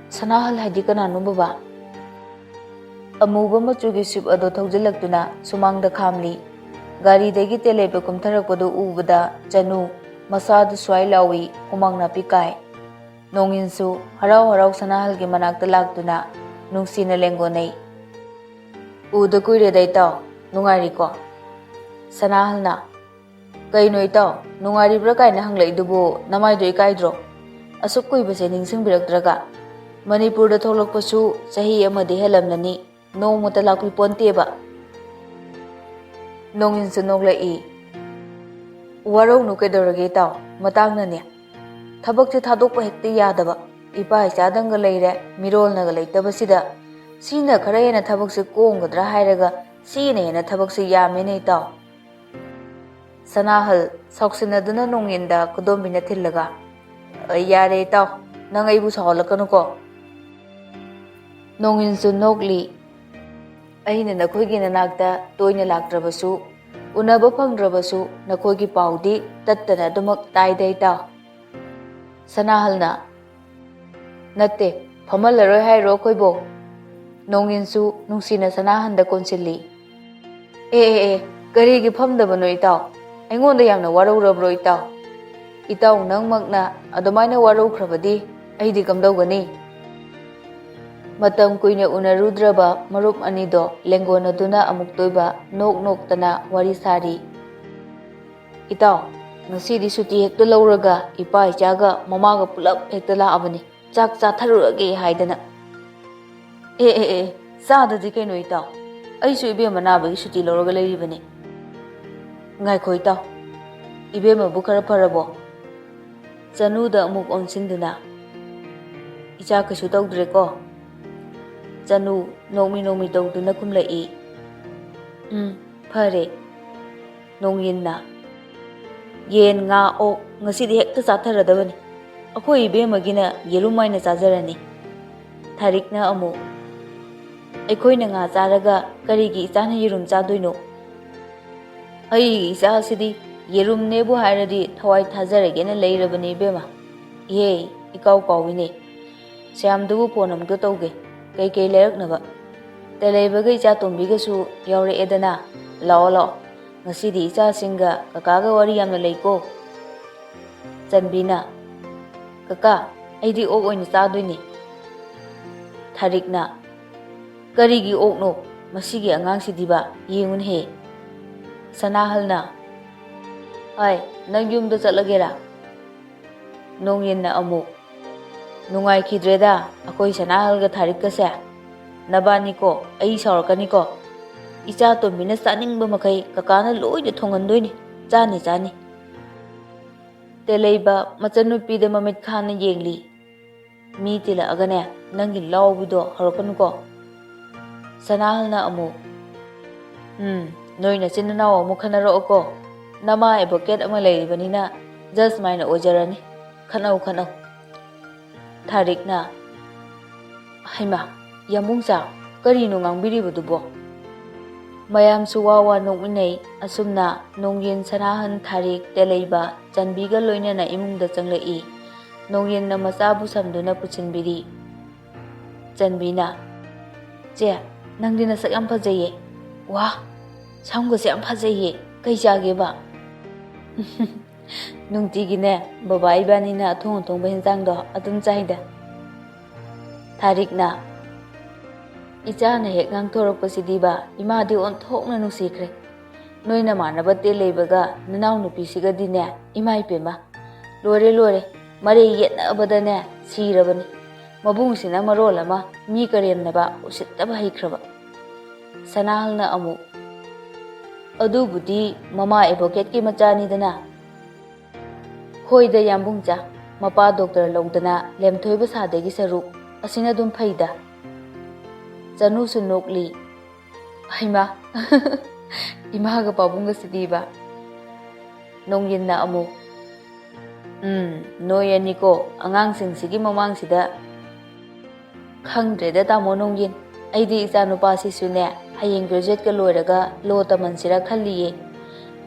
"ꯁꯅꯥꯍꯜ ꯍꯥꯏꯗꯤ ꯀꯅꯥꯅꯣ, ꯕꯕꯥ?" ꯑꯃꯨꯕ ꯃꯆꯨꯒꯤ ꯁ꯭ꯋꯤꯞ ꯑꯗꯨ ꯊꯧꯖꯤꯜꯂꯛꯇꯨꯅ ꯁꯨꯃꯥꯡꯗ ꯈꯥꯝꯂꯤ꯫ ꯒꯥꯔꯤꯗꯒꯤ ꯇꯦꯂꯦꯞꯄ ꯀꯨꯝꯊꯔꯛꯄꯗꯨ ꯎꯕꯗ ꯆꯅꯨ ꯃꯁꯥꯗꯨ ꯁ꯭ꯋꯥꯏ ꯂꯥꯎꯏ, ꯍꯨꯃꯥꯡ ꯅꯥꯄꯤ ꯀꯥꯏ꯫ ꯅꯣꯡꯌꯤꯟꯁꯨ ꯍꯔꯥꯎ ꯍꯔꯥꯎ ꯁꯅꯥꯍꯜꯒꯤ ꯃꯅꯥꯛꯇ ꯂꯥꯛꯇꯨꯅ ꯅꯨꯡꯁꯤꯅ ꯂꯦꯡꯒꯣꯟꯅꯩ꯫ "ꯎꯗ ꯀꯨꯏꯔꯦꯗ, ꯏꯇꯥꯎ꯫ ꯅꯨꯡꯉꯥꯏꯔꯤꯀꯣ?" ꯁꯅꯥꯍꯜꯅ, "ꯀꯩꯅꯣ ꯏꯇꯥꯎ, ꯅꯨꯡꯉꯥꯏꯔꯤꯕ꯭ꯔꯥ ꯀꯥꯏꯅ ꯍꯪꯂꯛꯏꯗꯨꯕꯨ ꯅꯃꯥꯏꯗꯣ ꯏꯀꯥꯏꯗ꯭ꯔꯣ? ꯑꯁꯨꯛ ꯀꯨꯏꯕꯁꯦ ꯅꯤꯡꯁꯤꯡꯕꯤꯔꯛꯇ꯭ꯔꯒ? ꯃꯅꯤꯄꯨꯔꯗ ꯊꯣꯛꯂꯛꯄꯁꯨ ꯆꯍꯤ ꯑꯃꯗꯤ ꯍꯦꯜꯂꯝꯂꯅꯤ, ꯅꯣꯡꯃꯇ ꯂꯥꯛꯄꯤ ꯄꯣꯟꯇꯦꯕ꯫" ꯅꯣꯡꯌꯤꯟꯁꯨ ꯅꯣꯛꯂꯛꯏ꯫ "ꯋꯥꯔꯧꯅꯨ ꯀꯩꯗꯧꯔꯒꯦ ꯏꯇꯥꯎ, ꯃꯇꯥꯡꯅꯅꯦ꯫ ꯊꯕꯛꯁꯦ ꯊꯥꯗꯣꯛꯄ ꯍꯦꯛꯇ ꯌꯥꯗꯕ꯫ ꯏꯄꯥ ꯏꯆꯥꯗꯪꯒ ꯂꯩꯔꯦ, ꯃꯤꯔꯣꯜꯅꯒ ꯂꯩꯇꯕꯁꯤꯗ꯫ ꯁꯤꯅ ꯈꯔ ꯍꯦꯟꯅ ꯊꯕꯛꯁꯦ ꯀꯣꯝꯒꯗ꯭ꯔꯥ ꯍꯥꯏꯔꯒ ꯁꯤꯅ ꯍꯦꯟꯅ ꯊꯕꯛꯁꯦ ꯌꯥꯝꯃꯦꯅꯦ ꯏꯇꯥꯎ꯫" ꯁꯅꯥꯍꯜ ꯁꯥꯎꯁꯤꯟꯅꯗꯨꯅ ꯅꯣꯡꯌꯤꯟꯗ ꯈꯨꯗꯣꯝꯕꯤꯅ ꯊꯤꯜꯂꯒ, "ꯑ, ꯌꯥꯔꯦ ꯏꯇꯥꯎ, ꯅꯪ ꯑꯩꯕꯨ ꯁꯥꯎꯍꯜꯂꯛꯀꯅꯨꯀꯣ꯫" ꯅꯣꯡꯌꯤꯟꯁꯨ ꯅꯣꯛꯂꯤ꯫ "ꯑꯩꯅ ꯅꯈꯣꯏꯒꯤ ꯅꯅꯥꯛꯇ ꯇꯣꯏꯅ ꯂꯥꯛꯇ꯭ꯔꯕꯁꯨ, ꯎꯅꯕ ꯐꯪꯗ꯭ꯔꯕꯁꯨ, ꯅꯈꯣꯏꯒꯤ ꯄꯥꯎꯗꯤ ꯇꯠꯇꯅ ꯑꯗꯨꯃꯛ ꯇꯥꯏꯗ ꯏꯇꯥꯎ꯫" ꯁꯅꯥꯍꯜꯅ, "ꯅꯠꯇꯦ, ꯐꯝꯍꯜꯂꯔꯣꯏ ꯍꯥꯏꯔꯣ ꯑꯩꯈꯣꯏꯕꯣ?" ꯅꯣꯡꯌꯤꯟꯁꯨ ꯅꯨꯡꯁꯤꯅ ꯁꯅꯥꯍꯟꯗ ꯀꯣꯟꯁꯤꯜꯂꯤ꯫ "ꯑꯦ, ꯑꯦ, ꯑꯦ, ꯀꯔꯤꯒꯤ ꯐꯝꯗꯕꯅꯣ ꯏꯇꯥꯎ? ꯑꯩꯉꯣꯟꯗ ꯌꯥꯝꯅ ꯋꯥꯔꯧꯔꯕ꯭ꯔꯣ ꯏꯇꯥꯎ? ꯏꯇꯥꯎ ꯅꯪꯃꯛꯅ ꯑꯗꯨꯃꯥꯏꯅ ꯋꯥꯔꯧꯈ꯭ꯔꯕꯗꯤ ꯑꯩꯗꯤ ꯀꯝꯗꯧꯒꯅꯤ?" ꯃꯇꯝ ꯀꯨꯏꯅ ꯎꯅꯔꯨꯗ꯭ꯔꯕ ꯃꯔꯨꯞ ꯑꯅꯤꯗꯣ ꯂꯦꯡꯒꯣꯟꯅꯗꯨꯅ ꯑꯃꯨꯛꯇꯣꯏꯕ ꯅꯣꯛ ꯅꯣꯛꯇꯅ ꯋꯥꯔꯤ ꯁꯥꯔꯤ꯫ "ꯏꯇꯥꯎ, ꯉꯁꯤꯗꯤ ꯁꯨꯇꯤ ꯍꯦꯛꯇ ꯂꯧꯔꯒ ꯏꯄꯥ ꯏꯆꯥꯒ ꯃꯃꯥꯒ ꯄꯨꯂꯞ ꯍꯦꯛꯇ ꯂꯥꯛꯑꯕꯅꯤ, ꯆꯥꯛ ꯆꯥꯊꯔꯨꯔꯒꯦ ꯍꯥꯏꯗꯅ꯫" "ꯑꯦ ꯑꯦ ꯑꯦ, ꯆꯥꯗꯗꯤ ꯀꯩꯅꯣ ꯏꯇꯥꯎ, ꯑꯩꯁꯨ ꯏꯕꯦꯝꯃ ꯅꯥꯕꯒꯤ ꯁꯨꯇꯤ ꯂꯧꯔꯒ ꯂꯩꯔꯤꯕꯅꯤ꯫" "ꯉꯥꯏꯈꯣ ꯏꯇꯥꯎ, ꯏꯕꯦꯝꯃꯕꯨ ꯈꯔ ꯐꯔꯕꯣ?" ꯆꯅꯨꯗ ꯑꯃꯨꯛ ꯑꯣꯟꯁꯤꯟꯗꯨꯅ, "ꯏꯆꯥ ꯀꯩꯁꯨ ꯇꯧꯗ꯭ꯔꯦꯀꯣ?" ꯆꯅꯨ ꯅꯣꯡꯃꯤ ꯅꯣꯡꯃꯤ ꯇꯧꯗꯨꯅ ꯈꯨꯝꯂꯛꯏ꯫ "ꯎꯝ, ꯐꯔꯦ꯫" ꯅꯣꯡꯌꯤꯟꯅ, "ꯌꯦꯟ, ꯉꯥ, ꯑꯣꯛ ꯉꯁꯤꯗꯤ ꯍꯦꯛꯇ ꯆꯥꯊꯔꯗꯕꯅꯤ꯫ ꯑꯩꯈꯣꯏ ꯏꯕꯦꯝꯃꯒꯤꯅ ꯌꯦꯔꯨꯝ ꯍꯥꯏꯅ ꯆꯥꯖꯔꯅꯤ꯫" ꯊꯥꯔꯤꯛꯅ ꯑꯃꯨꯛ, "ꯑꯩꯈꯣꯏꯅ ꯉꯥ ꯆꯥꯔꯒ ꯀꯔꯤꯒꯤ ꯏꯆꯥꯅ ꯌꯦꯔꯨꯝ ꯆꯥꯗꯣꯏꯅꯣ? ꯑꯩꯒꯤ ꯏꯆꯥꯁꯤꯗꯤ ꯌꯦꯔꯨꯝꯅꯦꯕꯨ ꯍꯥꯏꯔꯗꯤ ꯊꯋꯥꯏ ꯊꯥꯖꯔꯒꯦꯅ ꯂꯩꯔꯕꯅꯤ ꯏꯕꯦꯝꯃ꯫ ꯏꯍꯦ, ꯏꯀꯥꯎ ꯀꯥꯎꯏꯅꯦ꯫ ꯁ꯭ꯌꯥꯝꯗꯨꯕꯨ ꯐꯣꯟ ꯑꯃꯨꯛꯇ ꯇꯧꯒꯦ, ꯀꯩꯀꯩ ꯂꯩꯔꯛꯅꯕ꯫ ꯇꯦꯂꯩꯕꯒ ꯏꯆꯥ ꯇꯣꯝꯕꯤꯒꯁꯨ ꯌꯥꯎꯔꯛꯑꯦꯗꯅ꯫ ꯂꯥꯛꯑꯣ, ꯂꯥꯛꯑꯣ, ꯉꯁꯤꯗꯤ ꯏꯆꯥꯁꯤꯡꯒ ꯀꯀꯥꯒ ꯋꯥꯔꯤ ꯌꯥꯝꯅ ꯂꯩꯀꯣ꯫" ꯆꯟꯕꯤꯅ, "ꯀꯀꯥ, ꯑꯩꯗꯤ ꯑꯣꯛ ꯑꯣꯏꯅ ꯆꯥꯗꯣꯏꯅꯤ꯫" ꯊꯥꯔꯤꯛꯅ, "ꯀꯔꯤꯒꯤ ꯑꯣꯛꯅꯣ? ꯃꯁꯤꯒꯤ ꯑꯉꯥꯡꯁꯤꯗꯤꯕ, ꯌꯦꯡꯉꯨꯅꯦꯍꯦ꯫" ꯁꯅꯥꯍꯜꯅ, "ꯍꯥꯏ, ꯅꯪ ꯌꯨꯝꯗ ꯆꯠꯂꯒꯦꯔꯥ?" ꯅꯣꯡꯌꯤꯟꯅ ꯑꯃꯨꯛ, "ꯅꯨꯡꯉꯥꯏꯈꯤꯗ꯭ꯔꯦꯗ ꯑꯩꯈꯣꯏ ꯁꯅꯥꯍꯜꯒ ꯊꯥꯔꯤꯛꯀꯁꯦ꯫ ꯅꯕꯥꯅꯤꯀꯣ, ꯑꯩ ꯁꯥꯎꯔꯛꯀꯅꯤꯀꯣ꯫ ꯏꯆꯥ ꯇꯣꯝꯕꯤꯅ ꯆꯥꯅꯤꯡꯕ ꯃꯈꯩ ꯀꯀꯥꯅ ꯂꯣꯏꯅ ꯊꯣꯡꯍꯟꯗꯣꯏꯅꯤ꯫ ꯆꯥꯅꯤ, ꯆꯥꯅꯤ꯫" ꯇꯦꯂꯩꯕ ꯃꯆꯟꯅꯨꯄꯤꯗ ꯃꯃꯤꯠ ꯈꯥꯅ ꯌꯦꯡꯂꯤ꯫ "ꯃꯤ ꯇꯤꯜꯂꯛꯑꯒꯅꯦ, ꯅꯪꯒꯤ ꯂꯥꯎꯕꯤꯗꯣ ꯍꯧꯔꯛꯀꯅꯨꯀꯣ꯫" ꯁꯅꯥꯍꯜꯅ ꯑꯃꯨꯛ, "ꯎꯝ, ꯅꯣꯏ ꯅꯆꯤꯟ ꯅꯅꯥꯎ ꯑꯃꯨꯛ ꯈꯟꯅꯔꯛꯑꯣꯀꯣ꯫ ꯅꯃꯥ ꯑꯦꯗꯚꯣꯀꯦꯠ ꯑꯃ ꯂꯩꯔꯤꯕꯅꯤꯅ ꯖꯁ ꯃꯥꯏꯅ ꯑꯣꯏꯖꯔꯅꯤ꯫ ꯈꯠꯅꯧ, ꯈꯠꯅꯧ꯫" ꯊꯥꯔꯤꯛꯅ, "ꯍꯩꯃꯥ, ꯌꯥꯝꯕꯨꯡꯆꯥ, ꯀꯔꯤꯅꯣ ꯉꯥꯡꯕꯤꯔꯤꯕꯗꯨꯕꯣ?" ꯃꯌꯥꯝꯁꯨ ꯋꯥ ꯋꯥ ꯅꯣꯛꯃꯤꯟꯅꯩ꯫ ꯑꯁꯨꯝꯅ ꯅꯣꯡꯌꯤꯟ, ꯁꯅꯥꯍꯟ, ꯊꯥꯔꯤꯛ, ꯇꯦꯂꯩꯕ, ꯆꯟꯕꯤꯒ ꯂꯣꯏꯅꯅ ꯏꯃꯨꯡꯗ ꯆꯪꯂꯛꯏ꯫ ꯅꯣꯡꯌꯤꯟꯅ ꯃꯆꯥꯕꯨ ꯁꯝꯗꯨꯅ ꯄꯨꯁꯤꯟꯕꯤꯔꯤ꯫ ꯆꯟꯕꯤꯅ, "ꯆꯦ, ꯅꯪꯗꯤ ꯅꯁꯛ ꯌꯥꯝ ꯐꯖꯩꯌꯦ꯫ ꯋꯥ, ꯁꯝꯒꯁꯦ ꯌꯥꯝ ꯐꯖꯩꯌꯦ꯫ ꯀꯩ ꯆꯥꯒꯦꯕ?" "ꯅꯨꯡꯇꯤꯒꯤꯅꯦ, ꯕꯕꯥ ꯏꯕꯥꯅꯤꯅ ꯑꯊꯣꯡ ꯑꯊꯣꯡꯕ ꯍꯦꯟꯖꯥꯡꯗꯣ ꯑꯗꯨꯝ ꯆꯥꯏꯗ꯫" ꯊꯥꯔꯤꯛꯅ, ꯏꯆꯥꯅ ꯍꯦꯛ ꯉꯥꯡꯊꯣꯔꯛꯄꯁꯤꯗꯤꯕ, ꯏꯃꯥꯗꯤ ꯑꯣꯟꯊꯣꯛꯅ ꯅꯨꯡꯁꯤꯈ꯭ꯔꯦ꯫ ꯅꯣꯏ ꯅꯃꯥꯟꯅꯕ ꯇꯦꯜꯂꯩꯕꯒ ꯅꯅꯥꯎꯅꯨꯄꯤꯁꯤꯒꯗꯤꯅꯦ, ꯏꯃꯥ ꯏꯄꯦꯝꯃ, ꯂꯣꯏꯔꯦ, ꯂꯣꯏꯔꯦ, ꯃꯔꯩ ꯌꯦꯠꯅꯕꯗꯅꯦ ꯁꯤꯔꯕꯅꯤ꯫ ꯃꯕꯨꯡꯁꯤꯅ ꯃꯔꯣꯜ ꯑꯃ ꯃꯤ ꯀꯔꯦꯝꯅꯕ, ꯎꯁꯤꯠꯇꯕ ꯍꯩꯈ꯭ꯔꯕ꯫ ꯁꯅꯥꯍꯜꯅ ꯑꯃꯨꯛ, "ꯑꯗꯨꯕꯨꯗꯤ ꯃꯃꯥ ꯑꯦꯗꯚꯣꯀꯦꯠꯀꯤ ꯃꯆꯥꯅꯤꯗꯅ"꯫ "ꯍꯣꯏꯗ ꯌꯥꯝꯕꯨꯡꯆꯥ, ꯃꯄꯥ ꯗꯣꯛꯇꯔ ꯂꯧꯗꯅ ꯂꯦꯝꯊꯣꯏꯕ ꯁꯥꯗꯒꯤ ꯁꯔꯨꯛ ꯑꯁꯤꯅ ꯑꯗꯨꯝ ꯐꯩꯗ"꯫ ꯆꯅꯨꯁꯨ ꯅꯣꯛꯂꯤ꯫ ꯍꯩꯃꯥ, ꯏꯃꯥꯒ ꯄꯥꯕꯨꯡꯒꯁꯤꯗꯤꯕ꯫ ꯅꯣꯡꯌꯤꯟꯅ ꯑꯃꯨꯛ, "ꯎꯝ, ꯅꯣꯏ ꯑꯅꯤꯀꯣ, ꯑꯉꯥꯡꯁꯤꯡꯁꯤꯒꯤ ꯃꯃꯥꯡꯁꯤꯗ"꯫ "ꯈꯪꯗ꯭ꯔꯦꯗ ꯇꯥꯃꯣ ꯅꯣꯡꯌꯤꯟ, ꯑꯩꯗꯤ ꯏꯆꯥ ꯅꯨꯄꯥꯁꯤꯁꯨꯅꯦ, ꯍꯌꯦꯡ ꯒ꯭ꯔꯦꯖꯨꯑꯦꯠꯀ ꯂꯣꯏꯔꯒ ꯂꯣ ꯇꯝꯍꯟꯁꯤꯔ ꯈꯜꯂꯤꯌꯦ꯫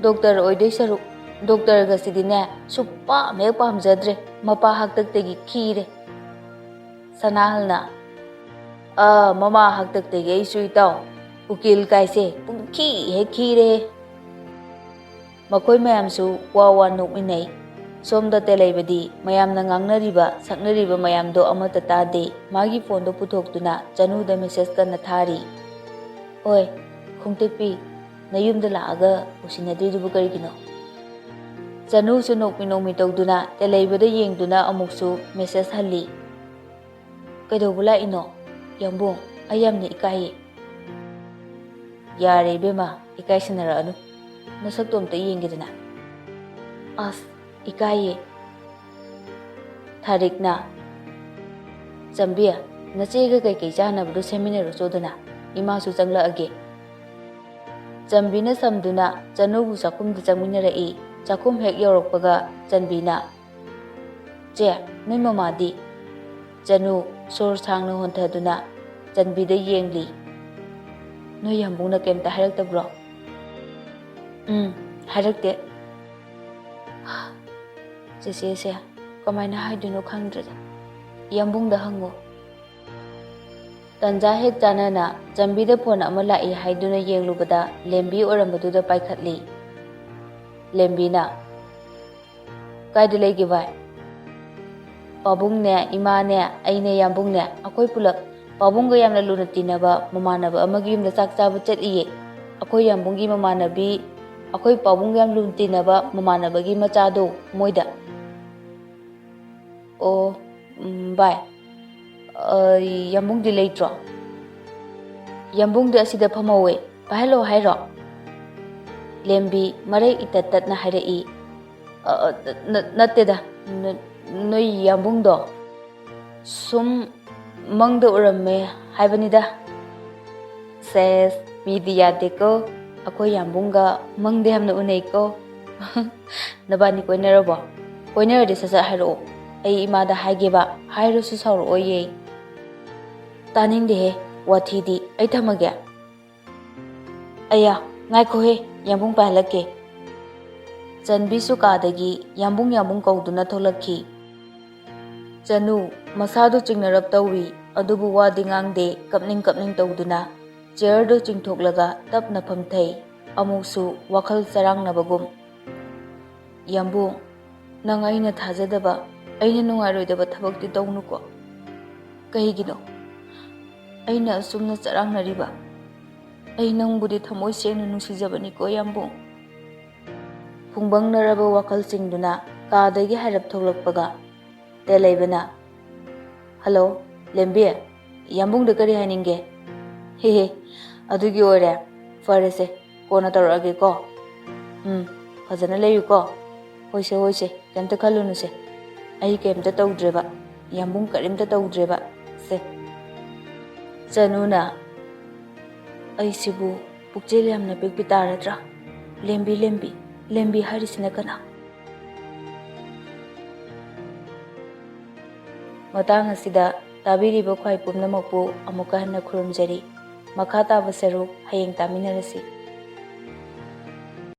ꯗꯣꯛꯇꯔ ꯑꯣꯏꯗꯣꯏ ꯁꯔꯨꯛ, ꯗꯣꯛꯇꯔꯒꯁꯤꯗꯤꯅꯦ, ꯁꯨꯛꯄꯥꯝ ꯍꯦꯛ ꯄꯥꯝꯖꯗ꯭ꯔꯦ, ꯃꯄꯥ ꯍꯥꯛꯇꯛꯇꯒꯤ ꯈꯤꯔꯦ"꯫ ꯁꯅꯥꯍꯜꯅ, "ꯑ, ꯃꯃꯥ ꯍꯥꯛꯇꯛꯇꯒꯤ ꯑꯩꯁꯨ ꯏꯇꯥꯎ, ꯎꯀꯤꯜ ꯀꯥꯏꯁꯦ ꯄꯨꯡꯈꯤ ꯍꯦꯛ ꯈꯤꯔꯦ"꯫ ꯃꯈꯣꯏ ꯃꯌꯥꯝꯁꯨ ꯋꯥ ꯋꯥ ꯅꯣꯛꯃꯤꯟꯅꯩ꯫ ꯁꯣꯝꯗ ꯇꯦꯂꯩꯕꯗꯤ ꯃꯌꯥꯝꯅ ꯉꯥꯡꯅꯔꯤꯕ ꯁꯛꯅꯔꯤꯕ ꯃꯌꯥꯝꯗꯣ ꯑꯃꯠꯇ ꯇꯥꯗꯦ꯫ ꯃꯥꯒꯤ ꯐꯣꯟꯗꯣ ꯄꯨꯊꯣꯛꯇꯨꯅ ꯆꯅꯨꯗ ꯃꯦꯁꯦꯖ ꯀꯟꯅ ꯊꯥꯔꯤ꯫ "ꯑꯣꯏ, ꯈꯣꯡꯇꯦꯛꯄꯤ, ꯅꯌꯨꯝꯗ ꯂꯥꯛꯑꯒ ꯎꯁꯤꯟꯅꯗ꯭ꯔꯤꯗꯨꯕꯨ ꯀꯔꯤꯒꯤꯅꯣ?" ꯆꯅꯨꯁꯨ ꯅꯣꯛꯃꯤ ꯅꯣꯛꯃꯤ ꯇꯧꯗꯨꯅ ꯇꯦꯂꯩꯕꯗ ꯌꯦꯡꯗꯨꯅ ꯑꯃꯨꯛꯁꯨ ꯃꯦꯁꯦꯖ ꯍꯜꯂꯤ꯫ "ꯀꯩꯗꯧꯕ ꯂꯥꯛꯏꯅꯣ? ꯌꯥꯝꯕꯨꯡ, ꯑꯩ ꯌꯥꯝꯅ ꯏꯀꯥꯏꯌꯦ"꯫ "ꯌꯥꯔꯦ ꯏꯕꯦꯝꯃ, ꯏꯀꯥꯏꯁꯤꯟꯅꯔꯛꯑꯅꯨ꯫ ꯅꯁꯛꯇꯣ ꯑꯝꯇ ꯌꯦꯡꯒꯦꯗꯅ"꯫ "ꯑꯁ, ꯏꯀꯥꯏꯌꯦ"꯫ ꯊꯥꯔꯤꯛꯅ, "ꯆꯝꯕꯤ, ꯅꯆꯦꯒ ꯀꯩꯀꯩ ꯆꯥꯅꯕꯗꯣ ꯁꯦꯝꯃꯤꯟꯅꯔꯨꯆꯣꯗꯅ, ꯏꯃꯥꯁꯨ ꯆꯪꯂꯛꯑꯒꯦ"꯫ ꯆꯝꯕꯤꯅ ꯁꯝꯗꯨꯅ ꯆꯅꯨꯕꯨ ꯆꯥꯛꯈꯨꯝꯗ ꯆꯪꯃꯤꯟꯅꯔꯛꯏ꯫ ꯆꯥꯛꯈꯨꯝ ꯍꯦꯛ ꯌꯧꯔꯛꯄꯒ ꯆꯟꯕꯤꯅ, "ꯆꯦ, ꯅꯣꯏ ꯃꯃꯥꯗꯤ?" ꯆꯅꯨ ꯁꯣꯔ ꯁꯥꯡꯅ ꯍꯣꯟꯊꯗꯨꯅ ꯆꯟꯕꯤꯗ ꯌꯦꯡꯂꯤ꯫ "ꯅꯣꯏ ꯌꯥꯝꯕꯨꯡꯅ ꯀꯩꯝꯇ ꯍꯥꯏꯔꯛꯇꯕ꯭ꯔꯣ?" "ꯎꯝ, ꯍꯥꯏꯔꯛꯇꯦ"꯫ "ꯆꯦꯆꯦꯁꯦ ꯀꯃꯥꯏꯅ ꯍꯥꯏꯗꯣꯏꯅꯣ ꯈꯪꯗ꯭ꯔꯦꯗ꯫ ꯌꯥꯝꯕꯨꯡꯗ ꯍꯪꯉꯣ"꯫ ꯇꯟꯖꯥ ꯍꯦꯛ ꯆꯥꯅꯅ ꯆꯟꯕꯤꯗ ꯐꯣꯟ ꯑꯃ ꯂꯥꯛꯏ ꯍꯥꯏꯗꯨꯅ ꯌꯦꯡꯂꯨꯕꯗ ꯂꯦꯝꯕꯤ ꯑꯣꯏꯔꯝꯕꯗꯨꯗ ꯄꯥꯏꯈꯠꯂꯤ꯫ ꯂꯦꯝꯕꯤꯅ, "ꯀꯥꯏꯗ ꯂꯩꯒꯦ ꯚꯥꯏ?" "ꯄꯥꯕꯨꯡꯅꯦ, ꯏꯃꯥꯅꯦ, ꯑꯩꯅꯦ, ꯌꯥꯝꯕꯨꯡꯅꯦ, ꯑꯩꯈꯣꯏ ꯄꯨꯂꯞ ꯄꯥꯕꯨꯡꯒ ꯌꯥꯝꯅ ꯂꯨꯅ ꯇꯤꯟꯅꯕ ꯃꯃꯥꯟꯅꯕ ꯑꯃꯒꯤ ꯌꯨꯝꯗ ꯆꯥꯛ ꯆꯥꯕ ꯆꯠꯂꯤꯌꯦ꯫ ꯑꯩꯈꯣꯏ ꯌꯥꯝꯕꯨꯡꯒꯤ ꯃꯃꯥꯟꯅꯕꯤ, ꯑꯩꯈꯣꯏ ꯄꯥꯕꯨꯡꯒ ꯌꯥꯝ ꯂꯨꯅ ꯇꯤꯟꯅꯕ ꯃꯃꯥꯟꯅꯕꯒꯤ ꯃꯆꯥꯗꯣ ꯃꯣꯏꯗ꯫ ꯑꯣ, ꯎꯝ, ꯚꯥꯏ, ꯑ, ꯌꯥꯝꯕꯨꯡꯗꯤ ꯂꯩꯇ꯭ꯔꯣ? ꯌꯥꯝꯕꯨꯡꯗꯤ ꯑꯁꯤꯗ ꯐꯝꯍꯧꯋꯦ, ꯄꯥꯏꯍꯜꯂꯣ ꯍꯥꯏꯔꯣ? ꯂꯦꯝꯕꯤ ꯃꯔꯩ ꯏꯇꯠ ꯇꯠꯅ ꯍꯥꯏꯔꯛꯏ꯫ "ꯑ, ꯑ, ꯅ-, ꯅꯠꯇꯦꯗ, ꯅ-, ꯅꯣꯏ ꯌꯥꯝꯕꯨꯡꯗꯣ ꯁꯨꯝ ꯃꯪꯗ ꯎꯔꯝꯃꯦ ꯍꯥꯏꯕꯅꯤꯗ"꯫ ꯁꯦꯁ, ꯃꯤꯗꯤ ꯌꯥꯗꯦꯀꯣ, ꯑꯩꯈꯣꯏ ꯌꯥꯝꯕꯨꯡꯒ ꯃꯪꯗ ꯌꯥꯝꯅ ꯎꯅꯩꯀꯣ꯫ ꯅꯕꯥꯅꯤ ꯀꯣꯏꯅꯔꯕꯣ? ꯀꯣꯏꯅꯔꯗꯤ ꯁꯠ ꯁꯠ ꯍꯥꯏꯔꯛꯑꯣ, ꯑꯩ ꯏꯃꯥꯗ ꯍꯥꯏꯒꯦꯕ, ꯍꯥꯏꯔꯁꯨ ꯁꯥꯎꯔꯛꯑꯣꯏꯌꯦ꯫ ꯇꯥꯅꯤꯡꯗꯦꯍꯦ, ꯋꯥꯊꯤꯗꯤ꯫ ꯑꯩ ꯊꯝꯃꯒꯦ꯫ ꯑꯌꯥ, ꯉꯥꯏꯈꯣꯍꯦ, ꯌꯥꯝꯕꯨꯡ ꯄꯥꯏꯍꯜꯂꯛꯀꯦ꯫ ꯆꯟꯕꯤꯁꯨ ꯀꯥꯗꯒꯤ ꯌꯥꯝꯕꯨꯡ ꯌꯥꯝꯕꯨꯡ ꯀꯧꯗꯨꯅ ꯊꯣꯛꯂꯛꯈꯤ꯫ ꯆꯅꯨ, ꯃꯁꯥꯗꯨ ꯆꯤꯡꯅꯔꯞ ꯇꯧꯏ, ꯑꯗꯨꯕꯨ ꯋꯥꯗꯤ ꯉꯥꯡꯗꯦ, ꯀꯞꯅꯤꯡ ꯀꯞꯅꯤꯡ ꯇꯧꯗꯨꯅ ꯆꯤꯌꯔꯗꯨ ꯆꯤꯡꯊꯣꯛꯂꯒ ꯇꯞꯅ ꯐꯝꯊꯩ꯫ ꯑꯃꯨꯛꯁꯨ ꯋꯥꯈꯜ ꯆꯔꯥꯡꯅꯕꯒꯨꯝ꯫ "ꯌꯥꯝꯕꯨꯡ, ꯅꯪ ꯑꯩꯅ ꯊꯥꯖꯗꯕ, ꯑꯩꯅ ꯅꯨꯡꯉꯥꯏꯔꯣꯏꯗꯕ ꯊꯕꯛꯇꯤ ꯇꯧꯅꯨꯀꯣ꯫ ꯀꯩꯒꯤꯅꯣ ꯑꯩꯅ ꯑꯁꯨꯝꯅ ꯆꯔꯥꯡꯅꯔꯤꯕ? ꯑꯩ ꯅꯪꯕꯨꯗꯤ ꯊꯃꯣꯏ ꯁꯦꯡꯅ ꯅꯨꯡꯁꯤꯖꯕꯅꯤꯀꯣ, ꯌꯥꯝꯕꯨꯡ"꯫ ꯐꯨꯡꯕꯪꯅꯔꯕ ꯋꯥꯈꯜꯁꯤꯡꯗꯨꯅ ꯀꯥꯗꯒꯤ ꯍꯥꯏꯔꯞ ꯊꯣꯛꯂꯛꯄꯒ, ꯇꯦꯂꯩꯕꯅ, "ꯍꯜꯂꯣ, ꯂꯦꯝꯕꯤ, ꯌꯥꯝꯕꯨꯡꯗ ꯀꯔꯤ ꯍꯥꯏꯅꯤꯡꯒꯦ? ꯍꯦ ꯍꯦ, ꯑꯗꯨꯒꯤ ꯑꯣꯏꯔꯦ꯫ ꯐꯔꯦꯁꯦ, ꯀꯣꯟꯅ ꯇꯧꯔꯛꯑꯒꯦꯀꯣ꯫ ꯎꯝ, ꯐꯖꯅ ꯂꯩꯌꯨꯀꯣ꯫ ꯍꯣꯏꯁꯦ, ꯍꯣꯏꯁꯦ, ꯀꯩꯝꯇ ꯈꯜꯂꯨꯅꯨꯁꯦ꯫ ꯑꯩ ꯀꯩꯝꯇ ꯇꯧꯗ꯭ꯔꯦꯕ, ꯌꯥꯝꯕꯨꯡ ꯀꯔꯤꯝꯇ ꯇꯧꯗ꯭ꯔꯦꯕ꯫ ꯁꯦ"꯫ ꯆꯅꯨꯅ, "ꯑꯩꯁꯤꯕꯨ ꯄꯨꯛꯆꯦꯜ ꯌꯥꯝꯅ ꯄꯤꯛꯄꯤ ꯇꯥꯔꯗ꯭ꯔꯥ? ꯂꯦꯝꯕꯤ, ꯂꯦꯝꯕꯤ, ꯂꯦꯝꯕꯤ ꯍꯥꯏꯔꯤꯁꯤꯅ ꯀꯅꯥ?" ꯃꯇꯥꯡ ꯑꯁꯤꯗ ꯇꯥꯕꯤꯔꯤꯕ ꯈ꯭ꯋꯥꯏ ꯄꯨꯝꯅꯃꯛꯄꯨ ꯑꯃꯨꯛꯀ ꯍꯟꯅ ꯈꯨꯔꯨꯝꯖꯔꯤ꯫ ꯃꯈꯥ ꯇꯥꯕ ꯁꯔꯨꯛ ꯍꯌꯦꯡ ꯇꯥꯃꯤꯟꯅꯔꯁꯤ꯫